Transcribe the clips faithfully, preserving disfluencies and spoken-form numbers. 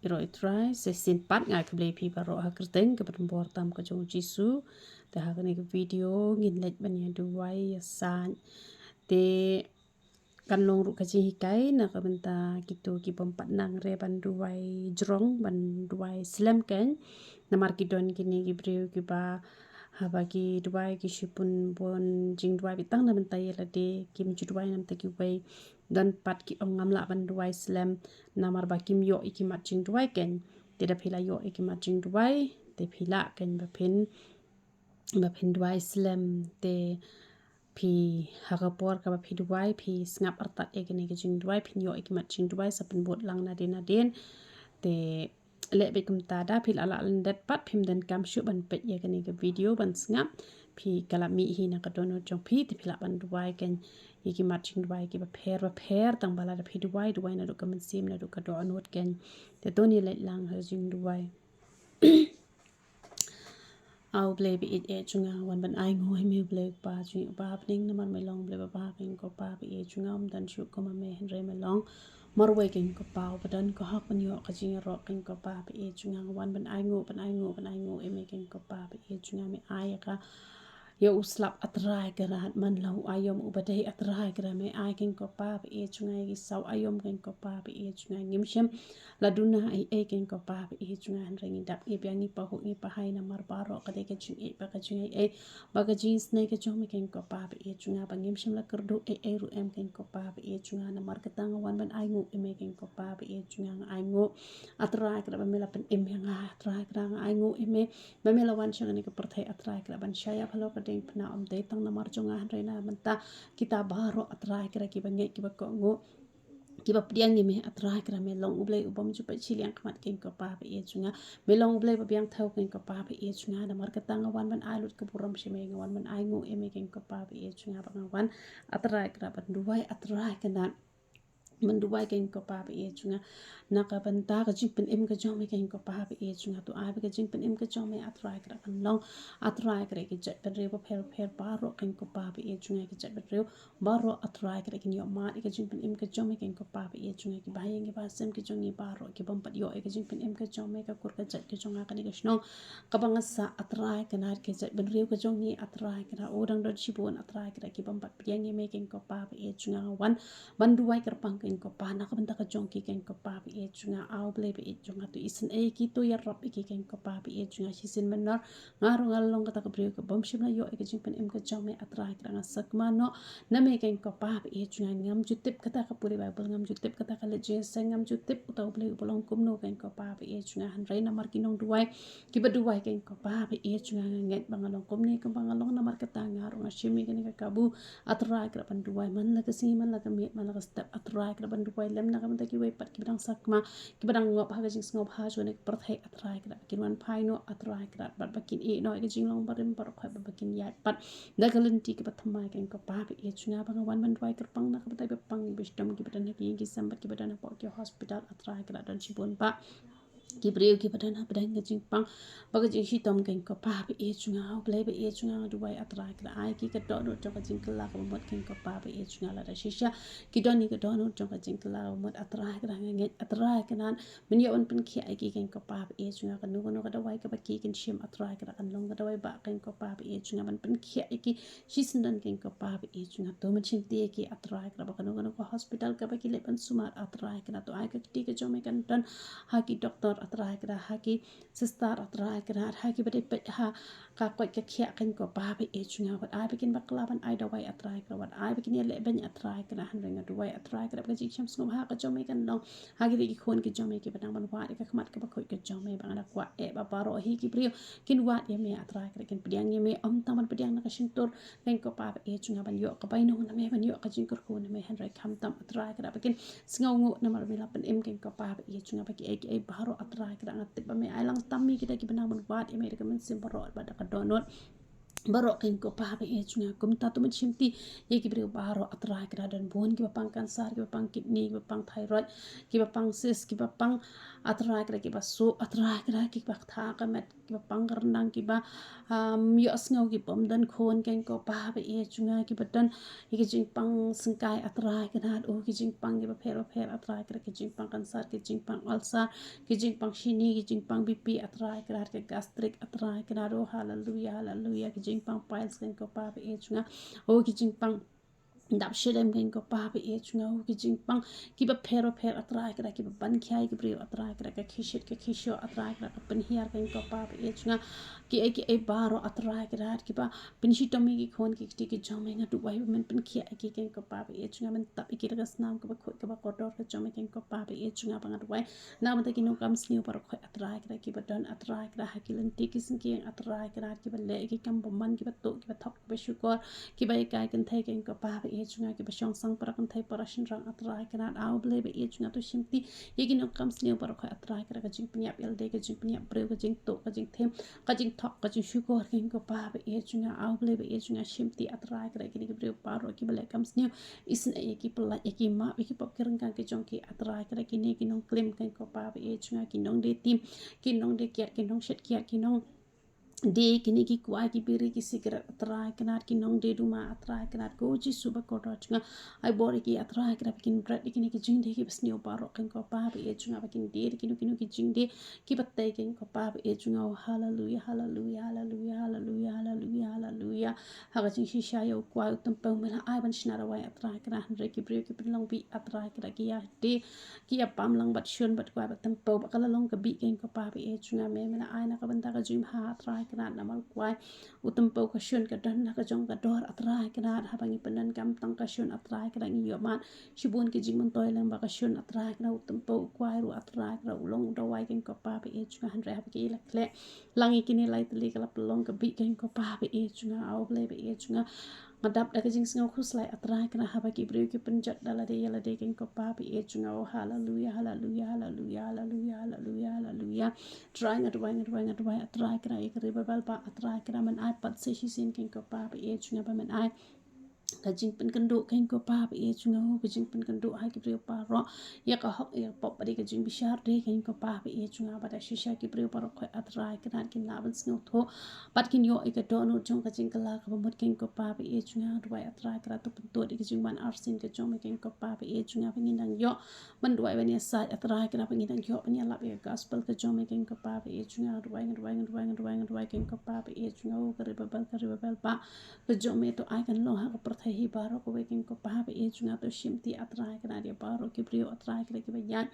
Ïaroh ïa U Trai, sa shisien pat nga ai khublei ïa phi baroh ha ka kyrteng kaba donbor tam ka jong U Jisu. Te ha kane ka video ngin leit ban ïa duwai ïa saiñ. Te kan long ruh ka jinghikai na ka bynta kito ki bym pat nang re ban duwai jrong, ban duwai slem kein. Namar ki don kine ki briew kiba haba ki duwai ki shu pynbun jingduwai beit tang na bynta ïa lade, kim ju duwai na bynta kiwei. Don pat ki ong ngam lah ban duwai slem namar ba kim ïoh ïa ki mat jingduwai kein. Te da phi la ïoh ïa ki mat jingduwai, te phi lah kein ba phin, ba phin duwai slem. Te phi, ha ka por kaba phi duwai, phi sngap artat ïa kane ka jingduwai, phin ïoh ïa ki mat jingduwai, sa pynbud lang nadien nadien. Te leh beit kumta, da phi la lah lyndet pat, phim donkam shuh ban peit ïa kane ka video ban sngap. Phi, ka la mih hi na ka dohnud jong phi, te phi lah ban duwai kein ïa ki mat jingduwai kiba pher bapher, tang ba lada phi duwai, duwai naduh ka mynsiem, naduh ka dohnud kein. Te to ngin leit lang ha ka jingduwai. A U Blei ba ïeit, eh jong nga, wan ban ainguh ïa me, U Blei Kpa jong ngi uba ha bneng, namar me long U Blei ba bha kein ko Pa ba ïeit jong nga, ym don shuh kum ma me, hynrei me long marwei kein ko Pa, uba don ka hok ban ïoh ka jingïaroh kein ko Pa ba ïeit jong nga. Wan ban ainguh, ban ainguh, ban ainguh ïa me kein ko Pa ba ïeit jong nga. Me ai ïa ka, ïa u slap, A Trai Kynrad, man la u aïom uba dei, A Trai Kynrad, me ai kein ko Pa ba ïeit jong nga, ïa ki saw aïom kein ko Pa ba ïeit jong nga. Ngim shym la duna ei ei kein ko Pa ba ïeit jong nga, hynrei ngi dap, ngi biang, ngi pahuh, ngi pahai namar baroh ka dei ka jingïeit bad ka jingaiei bad ka jingisynei ka jong me kein ko Pa ba ïeit jong nga, ba ngim shym la kyrduh ei ei ruh em kein ko Pa ba ïeit jong nga. Namar kata nga wan ban ainguh ïa me kein ko Pa ba ïeit jong nga. Nga ainguh, A Trai Kynrad, ba me la pynim ïa nga, A Trai Kynrad, nga ainguh ïa me ba me la wan sha kane ka pyrthei, A Trai Kynrad, ban shah ïap halor ka diengphna, ym dei tang namar jong nga hynrei na ka bynta kita baroh, A Trai Kynrad, kiba ngeit, kiba kohnguh, kiba pdiang ïa me, A Trai Kynrad. Me long U Blei u bym ju peit shiliang khmat kein ko Pa ba ïeit jong nga. Me long U Blei ba biang thew kein ko Pa ba ïeit jong nga. Namar kata nga wan ban ai lut ka burom sha me, nga wan ban ainguh ïa me kein ko Pa ba ïeit jong nga, ba nga wan, A Trai Kynrad, ban duwai, A Trai Kynrad, ban duwai kein ko Pa ba ïeit jong nga, na ka bynta ka jingpynim ka jong me kein ko Pa ba ïeit jong nga. To ai ba ka jingpynim ka jong me, A Trai Kynrad, kan long, A Trai Kynrad, ki jaitbynriew bapher bapher baroh kein ko Pa ba ïeit jong nga, ki jaitbynriew baroh, A Trai Kynrad, kin ïoh mad ïa ka jingpynim ka jong me kein ko Pa ba ïeit jong nga. Kiba ha ïing kiba ha sem ki jong ngi baroh, ki bym pat ïoh ïa ka jingpynim ka jong me, ka kur ka jait ka jong nga, kane ka shnong kaba nga sah, A Trai Kynrad, ki jaitbynriew ka jong ngi, A Trai Kynrad, u dang don shibun, A Trai Kynrad, ki bym pat pdiang ïa me kein ko Pa ba ïeit jong nga. Nga wan ban duwai kyrpang kein ko Pa, na ka bynta ka jong ki kein ko Pa ba ïeit jong nga. A U Blei ba ïeit jong nga, to isynei ïa ki, to ïarap ïa ki kein ko Pa ba ïeit jong nga. Shisien mynno nga ruh nga la long kata ka briew ka bym shym la ïoh ïa ka jingpynim ka jong me, A Trai Kynrad. Nga sakma noh na me kein ko Pa ba ïeit jong nga. Ngam ju tip kata ka pule Baibl, ngam ju tip kata ka leit jingïaseng, ngam ju tip uta U Blei uba long kumno kein ko Pa ba ïeit jong nga, hynrei namar ki nongduwai kiba duwai kein ko Pa ba ïeit jong nga, nga ngeit ba nga long kumne kumba nga long. Namar kata nga ruh nga shim ïa kane ka kabu, A Trai Kynrad, ban duwai man la ka sngi, man la ka miet, man la ka step, A Trai Kynrad, ban duwai lem na ka bynta kiwei pat kiba dang sakma, kiba dang ngop ha ka jingsngewbha jong kane ka pyrthei, A Trai Kynrad, ba kin wan phai noh, A Trai Kynrad, bad ba kin ïeh noh ïa ka jinglong barim baroh khoit, bad ba kin ïaid pat da ka lynti kaba thymmai kein ko Pa ba ïeit jong nga. Ba nga wan ban duwai kyrpang na ka bynta kiba pang, kiba shitom, kiba don ha ki ïing ki sem bad kiba don hapoh ki hospital, A Trai Kynrad, don shibun bah ki briew kiba don hapdeng ka jingpang bad ka jingshitom kein ko Pa ba ïeit jong nga. A U Blei ba ïeit jong nga, nga duwai, A Trai Kynrad, ai ki ka dohnud jong ka jingkylla kaba mut kein ko Pa ba ïeit jong nga. Lada shisha ki don ïa ka dohnud jong ka jingkylla kaba mut, A Trai Kynrad, nga ngeit, A Trai Kynrad, men ïoh ban pynkhiah ïa ki kein ko Pa ba ïeit jong nga. Kano kano ka dawai kaba ki kin shim, A Trai Kynrad, kan long ka dawai bah kein ko Pa ba ïeit jong nga, ban pynkhiah ïa ki shisyndon kein ko Pa ba ïeit jong nga. To men shimti ïa ki, A Trai Kynrad, ba kano kano ka hospital kaba ki leit ban sumar, A Trai Kynrad, to ai ka kti ka jong me kan don ha ki doktor, A Trai Kynrad, ha ki sister, A Trai Kynrad, ha kiba dei peit ha ka koit ka khiah kein ko Pa ba ïeit jong nga. Wat ai ba kin bakla ban ai dawai, A Trai Kynrad, wat ai ba kin ïaleh beiñ, A Trai Kynrad, hynrei nga duwai, A Trai Kynrad, ba ka jingshem sngewbha ka jong me kan long ha kine ki khun ki jong me kiba dang ban wad ïa ka khmat kaba khuid ka jong me. Ba nga da kwah eh ba baroh hi ki briew kin wad ïa me, A Trai Kynrad, kin pdiang ïa me, ym tang ban pdiang na ka shyntur kein ko Pa ba ïeit jong nga, ban ïoh ka bainong na me, ban ïoh ka jingkyrkhu na me, hynrei khamtam, A Trai Kynrad, ba kin sngewnguh namar me la pynim kein ko Pa ba ïeit jong nga, ba kiei kiei baroh, A Trai Kynrad, nga tip ba me ai lang tam ïa kita kiba nang ban wad ïa me da ka mynsiem baroh bad da ka dohnud baroh kein ko Pa ba ïeit jong nga. Kumta to men shimti ïa ki briew baroh, A Trai Kynrad. Don bun kiba pang cancer, kiba pang kidney, kiba pang thyroid, kiba pang cyst, kiba pang, A Trai Kynrad, kiba suk, A Trai Kynrad, kiba ktha ka met, kiba pang kyrnang, kiba, um, ïohsngew ki bym don khun, keiñ ko Pa ba ïeit jong nga, kiba don ïa ki jingpang syngkai A Trai Kynrad, oh ki jingpang kiba pher ba pher A Trai Kynrad, ki jingpang kansar, ki jingpang ulcer, ki jingpang shini, ki jingpang B P A Trai Kynrad, ki gastric A Trai Kynrad, oh haleluya, haleluya, ki jingpang piles, keiñ ko Pa ba ïeit jong nga, oh ki jingpang dap shadem, keiñ ko Pa ba ïeit jong nga, oh ki jingpang kiba pher ba pher A Trai Kynrad, kiba ban khia ïa ki briew A Trai Kynrad, ka khishit ka khishoh A Trai Kynrad, ka pynhiar, keiñ ko Pa ba ïeit jong nga, kiei kiei baroh A Trai Kynrad, kiba pynshitom ïa ki khun ki kti ki jong me, nga duwai ba men pynkhiah ïa ki, keiñ ko Pa ba ïeit jong nga, men tap ïa ki da ka snam kaba khuid kaba kordor ka jong me, keiñ ko Pa ba ïeit jong nga, ba nga duwai na ka bynta ki nongkam sniew baroh khoit A Trai Kynrad, kiba don A Trai Kynrad ha ki lynti ki syngkien A Trai Kynrad, kiba leh ïa ki kam bymman, kiba tuh, kiba thok, kiba shukor, kiba ïakai kynthei, keiñ ko Pa ba ïeit jong nga, kiba shong sang para kynthei para shynrang A Trai Kynrad, A Blei ba ïeit jong nga, to shimti ïa ki nongkam sniew baroh khoit A Trai Kynrad, ka jingpynïap ïalade, ka jingpynïap briew, ka jingtuh, ka jingthem, ka jingthok, ka jingshukor, keiñ ko Pa ba ïeit jong nga, A Blei ba ïeit jong nga, shimti A Trai Kynrad ïa kine ki briew baroh kiba leh kam sniew, isynei ïa ki, pyllait ïa ki, map ïa ki pop ki ryngkang ki jong ki A Trai Kynrad, kine ki nongklim, keiñ ko Pa ba ïeit jong nga, ki nongdie tim, ki nongdie kiad, ki nongshet kiad, ki nong die kine ki kwai ki biri ki sigaret A Trai Kynrad, ki nongdie duma A Trai Kynrad, ko Jisu ba kordor jong nga, ai bor ïa ki A Trai Kynrad ba kin bret ïa kine ki jingdie kiba sniew baroh, keiñ ko Pa ba ïeit jong nga, ba kin die da kino kino ki jingdie kiba tei, keiñ ko Pa ba ïeit jong nga, oh haleluya, haleluya, haleluya, haleluya, haleluya, haleluya. Ha ka jingshisha ïa u kwai u tympew me la ai ban shna dawai A Trai Kynrad, hynrei ki briew ki pynlong bih A Trai Kynrad, ki ïa die ki ïa pam lang bad shun bad kwai bad tympew, bad ka la long ka bih, keiñ ko Pa ba ïeit jong nga, me me la ai na ka bynta ka jingbha A Trai Kynrad, namar u kwai u tympew ka shun ka don na ka jong ka dor A Trai Kynrad, haba ngi pyndonkam tang ka shun A Trai Kynrad ngi ïoh mad shibun ki jingmyntoi lem bad ka shun A Trai Kynrad, u tympew u kwai ruh A Trai Kynrad u long u dawai, keiñ ko Pa ba ïeit jong nga, hynrei haba ki la khleh lang ïa kine lai tylli ka la pynlong ka bih, keiñ ko Pa ba ïeit jong nga, A Blei ba ïeit jong nga. Nga dap da ka jingsngew khuslai A Trai Kynrad haba ki briew ki pynjot da lade ïa lade, keiñ ko Pa ba ïeit jong nga, oh haleluya, haleluya, haleluya, haleluya, haleluya, haleluya. Trai nga duwai, nga duwai, nga duwai A Trai Kynrad ïa ka revival ba A Trai Kynrad men ai pat sa shisien, keiñ ko Pa ba ïeit jong nga, ba men ai ka jingpynkynduh, keiñ ko Pa ba ïeit jong nga, oh ka jingpynkynduh ha ki briew baroh ïa ka hok ïa ka pop bad ïa ka jingbishar de, keiñ ko Pa ba ïeit jong nga, bad da shisha ki briew baroh khoit A Trai Kynrad kin lah ban sngewthuh bad kin ïoh ïa ka dohnud jong ka jingkylla kaba mut, keiñ ko Pa ba ïeit jong nga, duwai A Trai Kynrad to pyntud ïa ka jingwan arsien ka jong me, keiñ ko Pa ba ïeit jong nga, ba ngin nang ïoh ban duwai ban ïasaid A Trai Kynrad, ba ngin nang ïoh ban ïalap ïa ka gospel ka jong me, keiñ ko Pa ba ïeit jong nga, duwai, nga duwai, nga duwai, nga duwai, nga duwai, keiñ ko Pa ba ïeit jong nga, oh ka revival, ka revival ba ka jong me to ai kan long ha ka pyrthei hi baroh kawei, keiñ ko Pa ba ïeit jong nga, to shimti A Trai Kynrad ïa baroh ki briew A Trai Kynrad kiba ïaid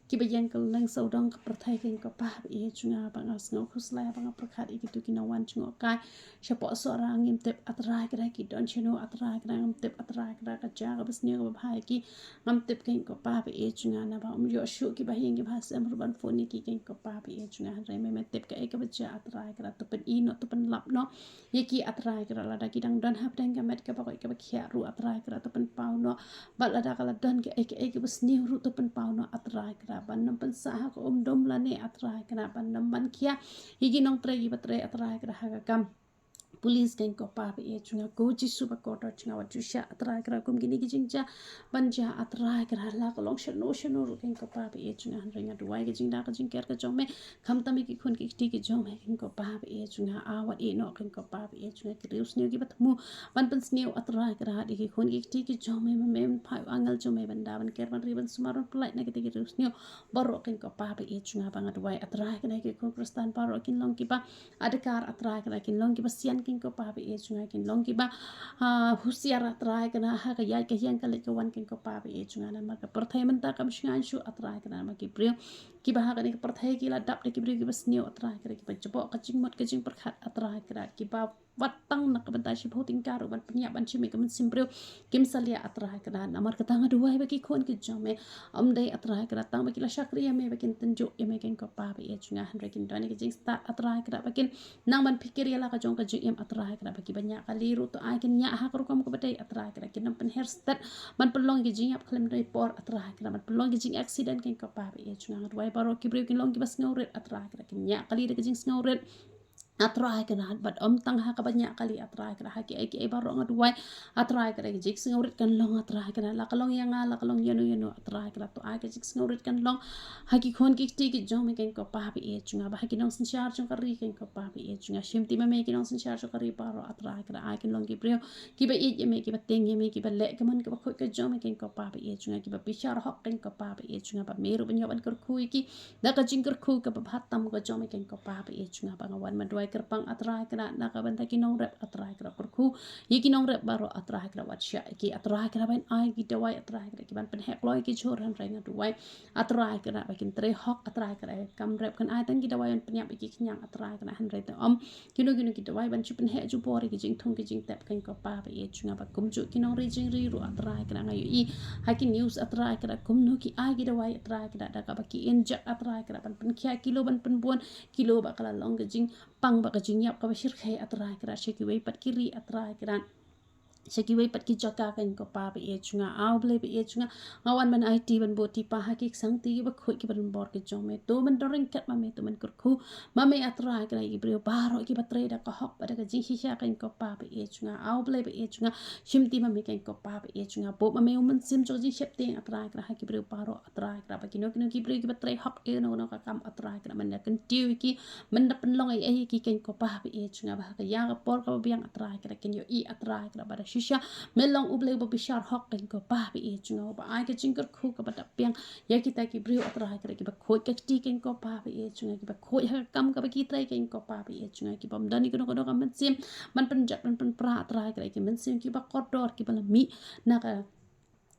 kiba ïeng kylleng sawdong ka pyrthei, keiñ ko Pa ba ïeit jong nga, ba nga sngew khuslai ba nga pyrkhat ïa kito ki nongwan jngohkai shapoh Sohra, ngim tip A Trai Kynrad ki don shano A Trai Kynrad, ngam tip A Trai Kynrad ka jaka ba sniew kaba bha ïa ki, ngam tip, keiñ ko Pa ba ïeit jong nga, naba ym ïoh shuh kiba ha ïing kiba ha sem ruh ban phone ïa ki, keiñ ko Pa ba ïeit jong nga, hynrei me me tip kaei kaba jia A Trai Kynrad, to pyni noh, to pynlap noh ïa ki A Trai Kynrad, lada ki dang don hapdeng ka met kaba koit kaba khiah ruh A Trai Kynrad, to pynpaw noh, bad lada ka la don kaei kaei kaba sniew ruh to pynpaw noh A Trai Kynrad, ban nym pynsah ha ka um dum lane A Trai Kynrad, ban nym ban khiah ïa ki nongtrei kiba trei A Trai Kynrad ha ka kam police, keiñ ko Pa ba ïeit jong nga, ko Jisu ba kordor jong nga, wat ju shah A Trai Kynrad kum kine ki jingjia ban jia A Trai Kynrad, la ka long shano shano ruh, keiñ ko Pa ba ïeit jong nga, hynrei nga duwai ka jingda ka jingker ka jong me khamtam ïa ki khun ki kti ki jong me, keiñ ko Pa ba ïeit jong nga, a wat ïeh noh, keiñ ko Pa ba ïeit jong nga, ki riewsniew kiba thmu ban pynsniew A Trai Kynrad ïa ki khun ki kti ki jong me, me men phai u angel jong me ban da ban ker ban ri ban sumar ban pyllait na kita ki riewsniew baroh, keiñ ko Pa ba ïeit jong nga, ba nga duwai A Trai Kynrad ïa ki khun Khristan baroh kin long kiba adkar A Trai Kynrad, kin long kiba sian, keiñ ko Pa ba ïeit jong nga, kin long kiba, ah, husiar A Trai Kynrad ha ka ïaid ka ïeng ka leit ka wan, keiñ ko Pa ba ïeit jong nga, namar ka pyrthei mynta kam shngaiñ shuh A Trai Kynrad, namar ki briew kiba ha kane ka pyrthei ki la dap da ki briew kiba sniew A Trai Kynrad, kiba jaboh ka jingmut ka jingpyrkhat A Trai Kynrad, kiba wat tang na ka bynta shiphew tyngka ruh ban pynïap ban shim ïa ka mynsiem briew, kim salia A Trai Kynrad, namar kata nga duwai ba ki khun ki jong me ym dei A Trai Kynrad tang ba ki la shakri ïa me ba kin tynjuh ïa me, keiñ ko Pa ba ïeit jong nga, hynrei kin don ïa ka jingstad A Trai Kynrad, ba kin nang ban phikir ïa la ka jong ka jingim A Trai Kynrad, ba kiba ñiah kali ruh to ai kin ñiah ha ka rukom kaba dei A Trai Kynrad, kin nang pynher stet ban pynlong ïa ka jingïap khlem dei por A Trai Kynrad, ban pynlong ïa ka jingaccident, keiñ ko Pa ba ïeit jong nga, nga duwai baroh ki briew kin long kiba sngewrit A Trai Kynrad, kin ñiah kali da ka jingsngewrit. A Trai Kynrad, bad ym tang ha kaba ñiah kali, A Trai Kynrad, ha kiei kiei baroh nga duwai, A Trai Kynrad, ka jingsngewrit kan long, A Trai Kynrad, la ka long ïa nga, la ka long ïano ïano, A Trai Kynrad, to ai ka jingsngewrit kan long ha ki khun ki kti ki jong me, kynrad ko Pa ba ïeit jong nga, bad ha ki nongsynshar jong ka ri, kynrad ko Pa ba ïeit jong nga. Shimti ma me ki nongsynshar jong ka ri baroh, A Trai Kynrad, ai kin long ki briew kiba ïeit ïa me, kiba tieng ïa me, kiba leh ka mon kaba khuid ka jong me, kynrad ko Pa ba ïeit jong nga, kiba bishar hok, kynrad ko Pa ba ïeit jong nga, ba me ruh ban ïoh ban kyrkhu ïa ki da ka jingkyrkhu kaba bha tam ka jong me, kynrad ko Pa ba ïeit jong nga. Ba nga wan ban duwai kyrpang, A Trai Kynrad, na ka bynta ki nongrep, A Trai Kynrad, kyrkhu ïa ki nongrep baroh, A Trai Kynrad, wat shah ïa ki, A Trai Kynrad, ban ai ki dawai, A Trai Kynrad, kiban pynheh kloi ki jhur, hynrei nga duwai, A Trai Kynrad, ba kin trei hok, A Trai Kynrad, kam rep kan ai tang ki dawai ban pynïap ïa ki khñiang, A Trai Kynrad, hynrei te ym kino kino ki dawai ban shu pynheh jubor ïa ki jingthung ki jingtep, kynrad ko Pa ba ïeit jong nga. Bad kumjuh ki nongri jingri ruh, A Trai Kynrad, nga ïohi ha ki news, A Trai Kynrad, kumno ki ai ki dawai, A Trai Kynrad, da kaba ki inject, A Trai Kynrad, ban pynkhia kilo ban pynbun kilo, bad ka la long ka jingpang bad ka jingïap kaba shyrkhei, A Trai Kynrad, sha kiwei pat ki ri, A Trai Kynrad, sha kiwei pat ki jaka, kynrad ko Pa ba ïeit jong nga. A U Blei ba ïeit jong nga, nga wan ban aiti ban buh tipa ha ki ksangti kiba khuid kiba donbor ki jong me. To men don ryngkat ma me, to men kyrkhu ma me, A Trai Kynrad, ïa ki briew baroh kiba trei da ka hok bad da ka jingshisha, kynrad ko Pa ba ïeit jong nga. A U Blei ba ïeit jong nga, shimti ma me, kynrad ko Pa ba ïeit jong nga, buh ma me u mynsiem jong ka jingsheptieng, A Trai Kynrad, ha ki briew baroh, A Trai Kynrad, ba kino kino ki briew kiba trei hok ïa kano kano ka kam, A Trai Kynrad, men da kyntiew ïa ki, men da pynlong ei ei ïa ki, kynrad ko Pa ba ïeit jong nga, ba ha ka ïa ka por kaba biang, A Trai Kynrad, kin ïohi, A Trai Kynrad, ba da shisha me long U Blei uba bishar hok, kynrad ko Pa ba ïeit jong nga, uba ai ka jingkyrkhu kaba da biang ïa kita ki briew, A Trai Kynrad, kiba khuid ka kti, kynrad ko Pa ba ïeit jong nga, kiba khuid ha ka kam kaba ki trei, kynrad ko Pa ba ïeit jong nga, kibym don ïa kano kano ka mynsiem ban pynjot ban pynpra, A Trai Kynrad, ki mynsiem kiba kordor, kiba la mih na ka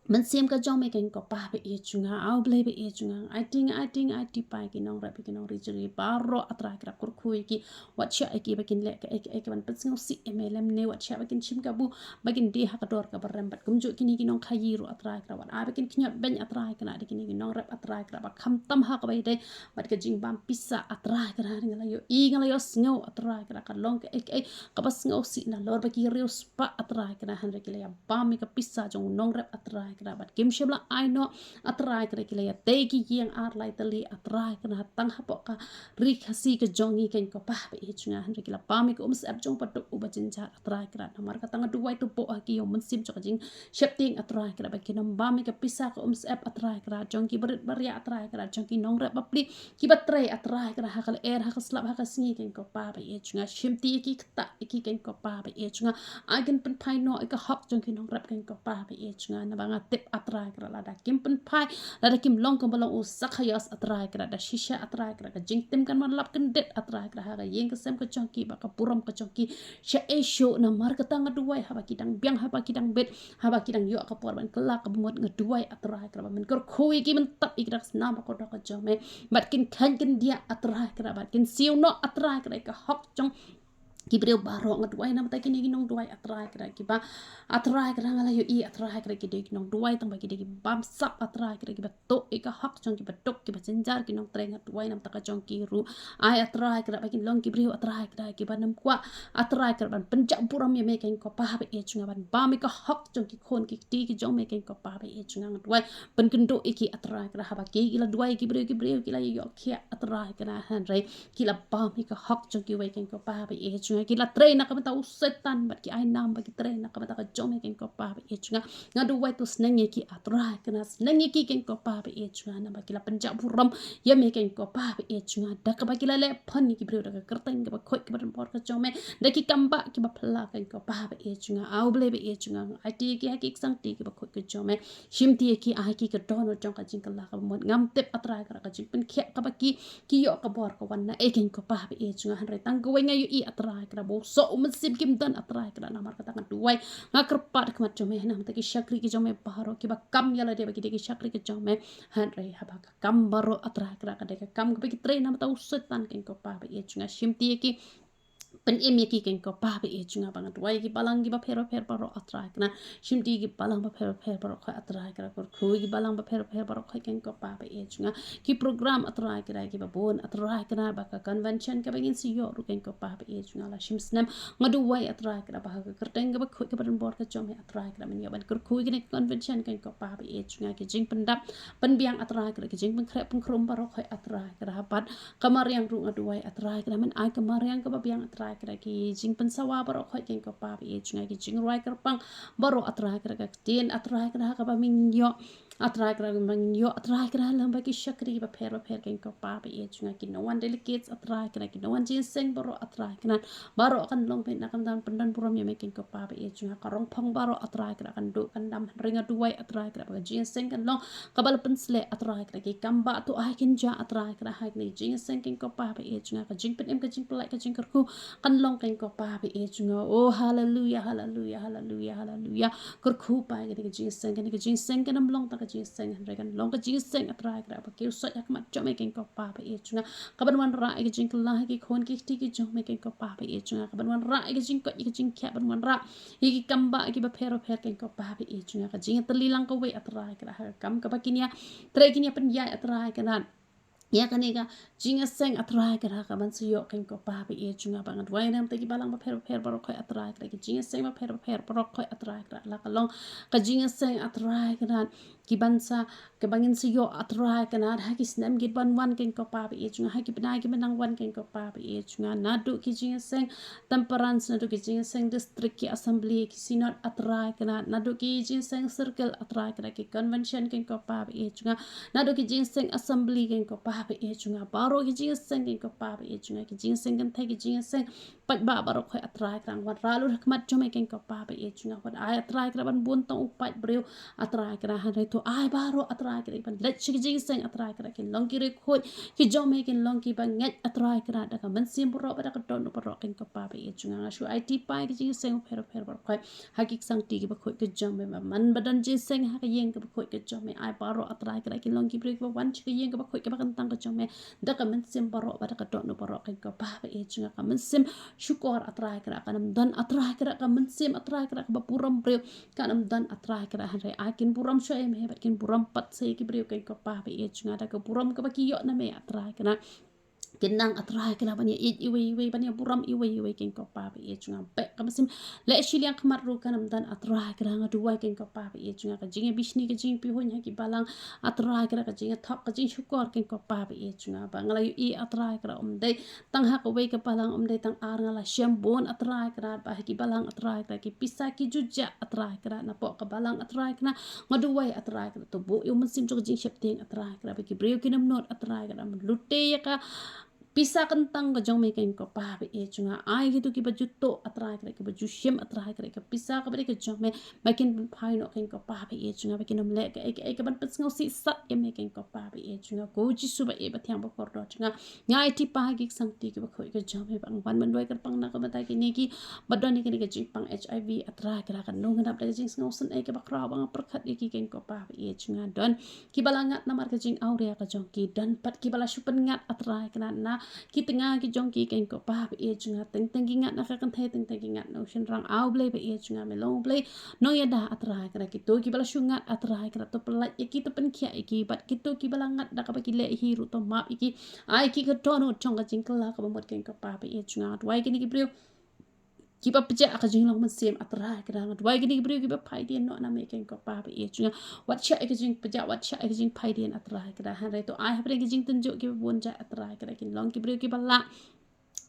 mynsiem ka jong me, kynrad ko Pa ba ïeit jong nga. A U Blei ba ïeit jong nga, nga aiti, nga aiti, nga aiti pat ïa ki nongrep, ïa ki nongri jingri baroh, A Trai Kynrad, kyrkhu ïa ki, wat shah ïa ki ba kin leh kaei kaei kaban pynsngewsih ïa me, lymne wat shah ba kin shim kabu ba kin die ha ka dor kaba rem. Bad kumjuh kine ki nongkhaïi ruh, A Trai Kynrad, wat ai ba kin khñiot beiñ, A Trai Kynrad, da kine ki nongrep, A Trai Kynrad, ba khamtam ha kaba ïadei bad ka jingbam pisa, A Trai Kynrad. Nga la ïohi, nga la ïohsngew, A Trai Kynrad, ka long kaei kaei kaba sngewsih nalor ba ki riewspah, A Trai Kynrad, hynrei ki la ïa bam ïa ka pisa jong u nongrep, A Trai Kynrad, bad kim shym la ai noh, A Trai Kynrad, ki la ïa tei ki ïing ar lai tylli, A Trai Kynrad, tang hapoh ka ri Khasi ka jong ngi, kynrad ko Pa ba ïeit jong nga, hynrei ki la bam ïa ka umsyep jong u baduk uba jynjar, A Trai Kynrad. Namar kata nga duwai, to buh ha ki ïa u mynsiem jong ka jingsheptieng, A Trai Kynrad, ba kin ym bam ïa ka pisa ka umsyep, A Trai Kynrad, jong ki barit baria, A Trai Kynrad, jong ki nongrep bapli kiba trei, A Trai Kynrad, ha ka lyer, ha ka slap, ha ka sngi, kynrad ko Pa ba ïeit jong nga. Shimti ïa ki, ktah ïa ki, kynrad ko Pa ba ïeit jong nga. Ai kin pynphai noh ïa ka hok jong ki nongrep, kynrad ko Pa ba ïeit jong nga. Naba nga tip, A Trai Kynrad, lada kim pynphai, lada kim long kumba long u Sakhaios, A Trai Kynrad, da shisha, A Trai Kynrad, ka jingtim kan wan lap kyndit, A Trai Kynrad, ha ka ïing ka sem ka jong ki, bad ka burom ka jong ki sha ei shuh. Namar kata nga duwai, haba ki dang biang, haba ki dang bit, haba ki dang ïoh ka por ban kylla kaba mut, nga duwai, A Trai Kynrad, ba men kyrkhu ïa ki, men tap ïa ki da ka snam ba kordor ka jong me, bad kin kheiñ kin diah, A Trai Kynrad, bad kin siew noh, A Trai Kynrad, ïa ka hok jong ki briew baroh. Nga duwai namar kine ki nongduwai, A Trai Kynrad, kiba, A Trai Kynrad, nga la ïohi, A Trai Kynrad, ki dei ki nongduwai tang ba ki dei ki bamsap, A Trai Kynrad, kiba tuh ïa ka hok jong ki baduk kiba jynjar, ki nongtrei. Nga duwai namar ka jong ki ruh, ai, A Trai Kynrad, ba kin long ki briew, A Trai Kynrad, kiba nym kwah, A Trai Kynrad, ban pynjah burom ïa me, kynrad ko Pa ba ïeit jong nga, ban bam ïa ka hok jong ki khun ki kti ki jong me, kynrad ko Pa ba ïeit jong nga. Nga duwai, pynkynduh ïa ki, A Trai Kynrad, haba ki, ki la duwai ïa ki briew, ki briew ki la ïoh khiah, A Trai Kynrad, hynrei ki la bam ïa ka hok jong kiwei, kynrad ko Pa ba ïeit jong nga. Ki la trei na ka bynta u Soitan, bad ki ai nam ba ki trei na ka bynta ka jong me, kynrad ko Pa ba ïeit jong nga. Nga duwai, to sneng ïa ki, A Trai Kynrad, sneng ïa ki, kynrad ko Pa ba ïeit jong nga, namar ki la pynjah burom ïa me, kynrad ko Pa ba ïeit jong nga, da kaba ki la leh phan ïa ki briew da ka kyrteng kaba khuid kaba donbor ka jong me, da ki kam ba kiba phylla, kynrad ko Pa ba ïeit jong nga. A U Blei ba ïeit jong nga, nga aiti ïa ki ha ki ksangti kiba khuid ka jong me. Shimti ïa ki, ai ïa ki ka dohnud jong ka jingkylla kaba mut. Ngam tip, A Trai Kynrad, ka jingpynkhiah kaba ki, ki ïoh ka bor ka wan na ei, kynrad ko Pa ba ïeit jong nga, hynrei tang kawei nga ïohi, A Trai Kynrad, ba u soh u mynsiem kim don, A Trai Kynrad. Namar kata nga duwai, nga kyrpad ha khmat jong me namar ki shakri ki jong me baroh, kiba kam ïa lade ba ki dei ki shakri ki jong me, hynrei haba ka kam baroh, A Trai Kynrad, ka dei ka kam kaba ki trei namar u Soitan, kynrad ko Pa ba ïeit jong nga. Shimti ïa ki, pynim ïa ki keiñ ko Pa ba ïeit jong nga, ba nga duwai ïa ki balang kiba pher bapher baroh A Trai Kynrad. Shim ti ïa ki balang bapher bapher baroh khoit A Trai Kynrad, kyrkhu ïa ki balang bapher bapher baroh khoit keiñ ko Pa ba ïeit jong nga. Ki program A Trai Kynrad kiba bun A Trai Kynrad, ba ka convention kaba ngin sa ïoh ruh keiñ ko Pa ba ïeit jong nga la shim snem. Nga duwai A Trai Kynrad ba ha ka kyrteng kaba khuid kaba donbor ka jong me A Trai Kynrad, men ïoh ban kyrkhu ïa kane ka convention keiñ ko Pa ba ïeit jong nga, ki jingpyndap pynbiang A Trai Kynrad, ki jingpynkhreh pynkhrum baroh khoit A Trai Kynrad, bad ka mariang ruh nga duwai A Trai Kynrad, men ai ka mariang kaba biang A Trai Kynrad, ki jingpynsawa baroh khoit keiñ ko Pa ba ïeit jong nga, ki jingrwai kyrpang baroh A Trai Kynrad, ka ktien A Trai Kynrad kaba me ïoh A Trai Kynrad, me ïoh A Trai Kynrad lyngba ki shakri bapher bapher keiñ ko Pa ba ïeit jong nga, ki nongwan delegates A Trai Kynrad, ki nongwan jingïaseng baroh A Trai Kynrad, baroh kan long beit na ka bynta ban pyndon burom ïa me keiñ ko Pa ba ïeit jong nga. Ka rong phong baroh A Trai Kynrad kan duh kan dam, hynrei nga duwai A Trai Kynrad ba ka jingïaseng kan long kaba la pynsleh A Trai Kynrad, ki kam ba to ai kynja A Trai Kynrad ha kane ka jingïaseng keiñ ko Pa ba ïeit jong nga, ka jingpynim, ka jingpyllait, ka jingkyrkhu kan long keiñ ko Pa ba ïeit jong nga. Oh, haleluya, haleluya, haleluya, haleluya. Kyrkhu Pa ïa kane ka jingïaseng, kane ka jingïaseng kan ym long tang ka jingïaseng, hynrei kan long ka jingïaseng A Trai Kynrad ba kiew soit ha khmat jong me keiñ ko Pa ba ïeit jong nga, kaban wanrah ïa ka jingkylla ha ki khun ki kti ki jong me keiñ ko Pa ba ïeit jong nga, kaban wanrah ïa ka jingkoit ïa ka jingkhiah, ban wanrah ïa ki kam ba kiba pher bapher keiñ ko Pa ba ïeit jong nga, ka jingïatylli lang kawei A Trai Kynrad ha ka kam kaba kin ïa trei, kin ïa pynïaid A Trai Kynrad ïa kane ka jingïaseng A Trai Kynrad, kaban sa ïoh keiñ ko Pa ba ïeit jong nga, ba nga duwai na ka bynta ki balang bapher bapher baroh khoit A Trai Kynrad, ki jingïaseng bapher bapher baroh khoit A Trai Kynrad, la ka long ka jingïaseng A Trai Kynrad kiban sa, kaba ngin sa ïoh A Trai Kynrad ha ki snem kiban wan keiñ ko Pa ba ïeit jong nga, ha ki bnai kiban nang wan keiñ ko Pa ba ïeit jong nga, naduh ki jingïaseng temperance, naduh ki jingïaseng district, ki assembly, ki synod A Trai Kynrad, naduh ki jingïaseng circle A Trai Kynrad, ki convention keiñ ko Pa ba ïeit jong nga, naduh ki jingïaseng assembly keiñ ko Pa ba ïeit jong nga, baroh ki jingïaseng keiñ ko Pa ba ïeit jong nga, ki jingïaseng kynthei, ki jingïaseng paidbah baroh khoit A Trai Kynrad, wanrah lut ha khmat jong me keiñ ko Pa ba ïeit jong nga, wat ai A Trai Kynrad ban bun tang u paid briew A Trai Kynrad, hynrei to ai baroh A Trai Kynrad ban leit sha ki jingïaseng A Trai Kynrad kin long ki riewkhuid ki jong me, kin long kiba ngeit A Trai Kynrad da ka mynsiem baroh bad da ka dohnud baroh keiñ ko Pa ba ïeit jong nga. Nga shu aiti Pa ïa ki jingïaseng bapher bapher baroh khoit ha ki ksangti kiba khuid ki jong me, ba man ba don jingïaseng ha ka ïing kaba khuid ka jong me, ai baroh A Trai Kynrad kin long ki briew kiba wan sha ka ïing kaba khuid kaba kyntang ka jong me da ka mynsiem baroh bad da ka dohnud baroh keiñ ko Pa ba ïeit jong nga, ka mynsiem shukor A Trai Kynrad kan ym don A Trai Kynrad, ka mynsiem A Trai Kynrad kaba burom briew kan ym don A Trai Kynrad, hynrei ai kin burom shuwa ïa me bad kin burom pat sa ïa ki briew keiñ ko Pa ba ïeit jong nga, da ka burom kaba ki ïoh na me A Trai Kynrad. Kin nang A Trai Kynrad ban ïa ïeit iwei iwei, ban ïa burom iwei iwei keiñ ko Pa ba ïeit jong nga. Bad ka mynsiem leh shiliang khmat ruh kan ym don A Trai Kynrad, nga duwai keiñ ko Pa ba ïeit jong nga, ka jingïabishni, ka jingïapihuiñ ha ki balang A Trai Kynrad, ka jingïathok, ka jingshukor keiñ ko Pa ba ïeit jong nga, ba nga la ïohi A Trai Kynrad ym dei tang ha kawei ka balang, ym dei tang ar, nga la shem bun A Trai Kynrad, ba ha ki balang A Trai Kynrad ki pisa ki ju jah A Trai Kynrad, napoh ka balang A Trai Kynrad nga duwai A Trai Kynrad to buh ïa u mynsiem jong ka jingsheptieng A Trai Kynrad, ba ki briew kin ym nud A Trai Kynrad ban lute ïa ka pisa kyntang ka jong me keiñ ko Pa ba ïeit jong nga. Ai kito kiba ju tuh A Trai Kynrad, kiba ju shim A Trai Kynrad ka pisa kaba dei ka jong me, ba kin pynphai noh keiñ ko Pa ba ïeit jong nga, ba kin ym leh kaei kaei kaban pynsngewsih sat ïa me keiñ ko Pa ba ïeit jong nga. Ko Jisu ba ïeit ba thiang ba kordor jong nga, nga aiti Pa ha ki ksangti kiba khuid ka jong me, ba nga wan ban duwai kyrpang na ka bynta kine kiba don ïa kane ka jingpang HIV A Trai Kynrad, kano nga dap da ka jingsngewsynei kaba khraw ba nga pyrkhat ïa ki keiñ ko Pa ba ïeit jong nga. Don kiba la ngat namar ka jingawria ka jong ki, don pat kiba la shu pynngat A Trai Kynrad na ki tnga ki jong ki keiñ ko Pa ba ïeit jong nga, teng teng ki ngat na ka kynthei, teng teng ki ngat na u shynrang. A U Blei ba ïeit jong nga, me long U Blei nongïada A Trai Kynrad, kito kiba la shu ngat A Trai Kynrad to pyllait ïa ki, to pynkhiah ïa ki, bad kito kiba la ngat da kaba ki leh hi ruh to map ïa ki, ai ki ka dohnud jong ka jingkylla kaba mut keiñ ko Pa ba ïeit jong nga. Duwai kine ki briew kiba pjah ka jinglong mynsiem A Trai Kynrad, nga duwai kine ki briew kiba phaidien noh na me keiñ ko Pa ba ïeit jong nga. Wat shah ïa ka jingpjah, wat shah ïa ka jingphaidien A Trai Kynrad, hynrei to ai hapdeng ka jingtynjuh kiba bun jait A Trai Kynrad kin long ki briew kiba lah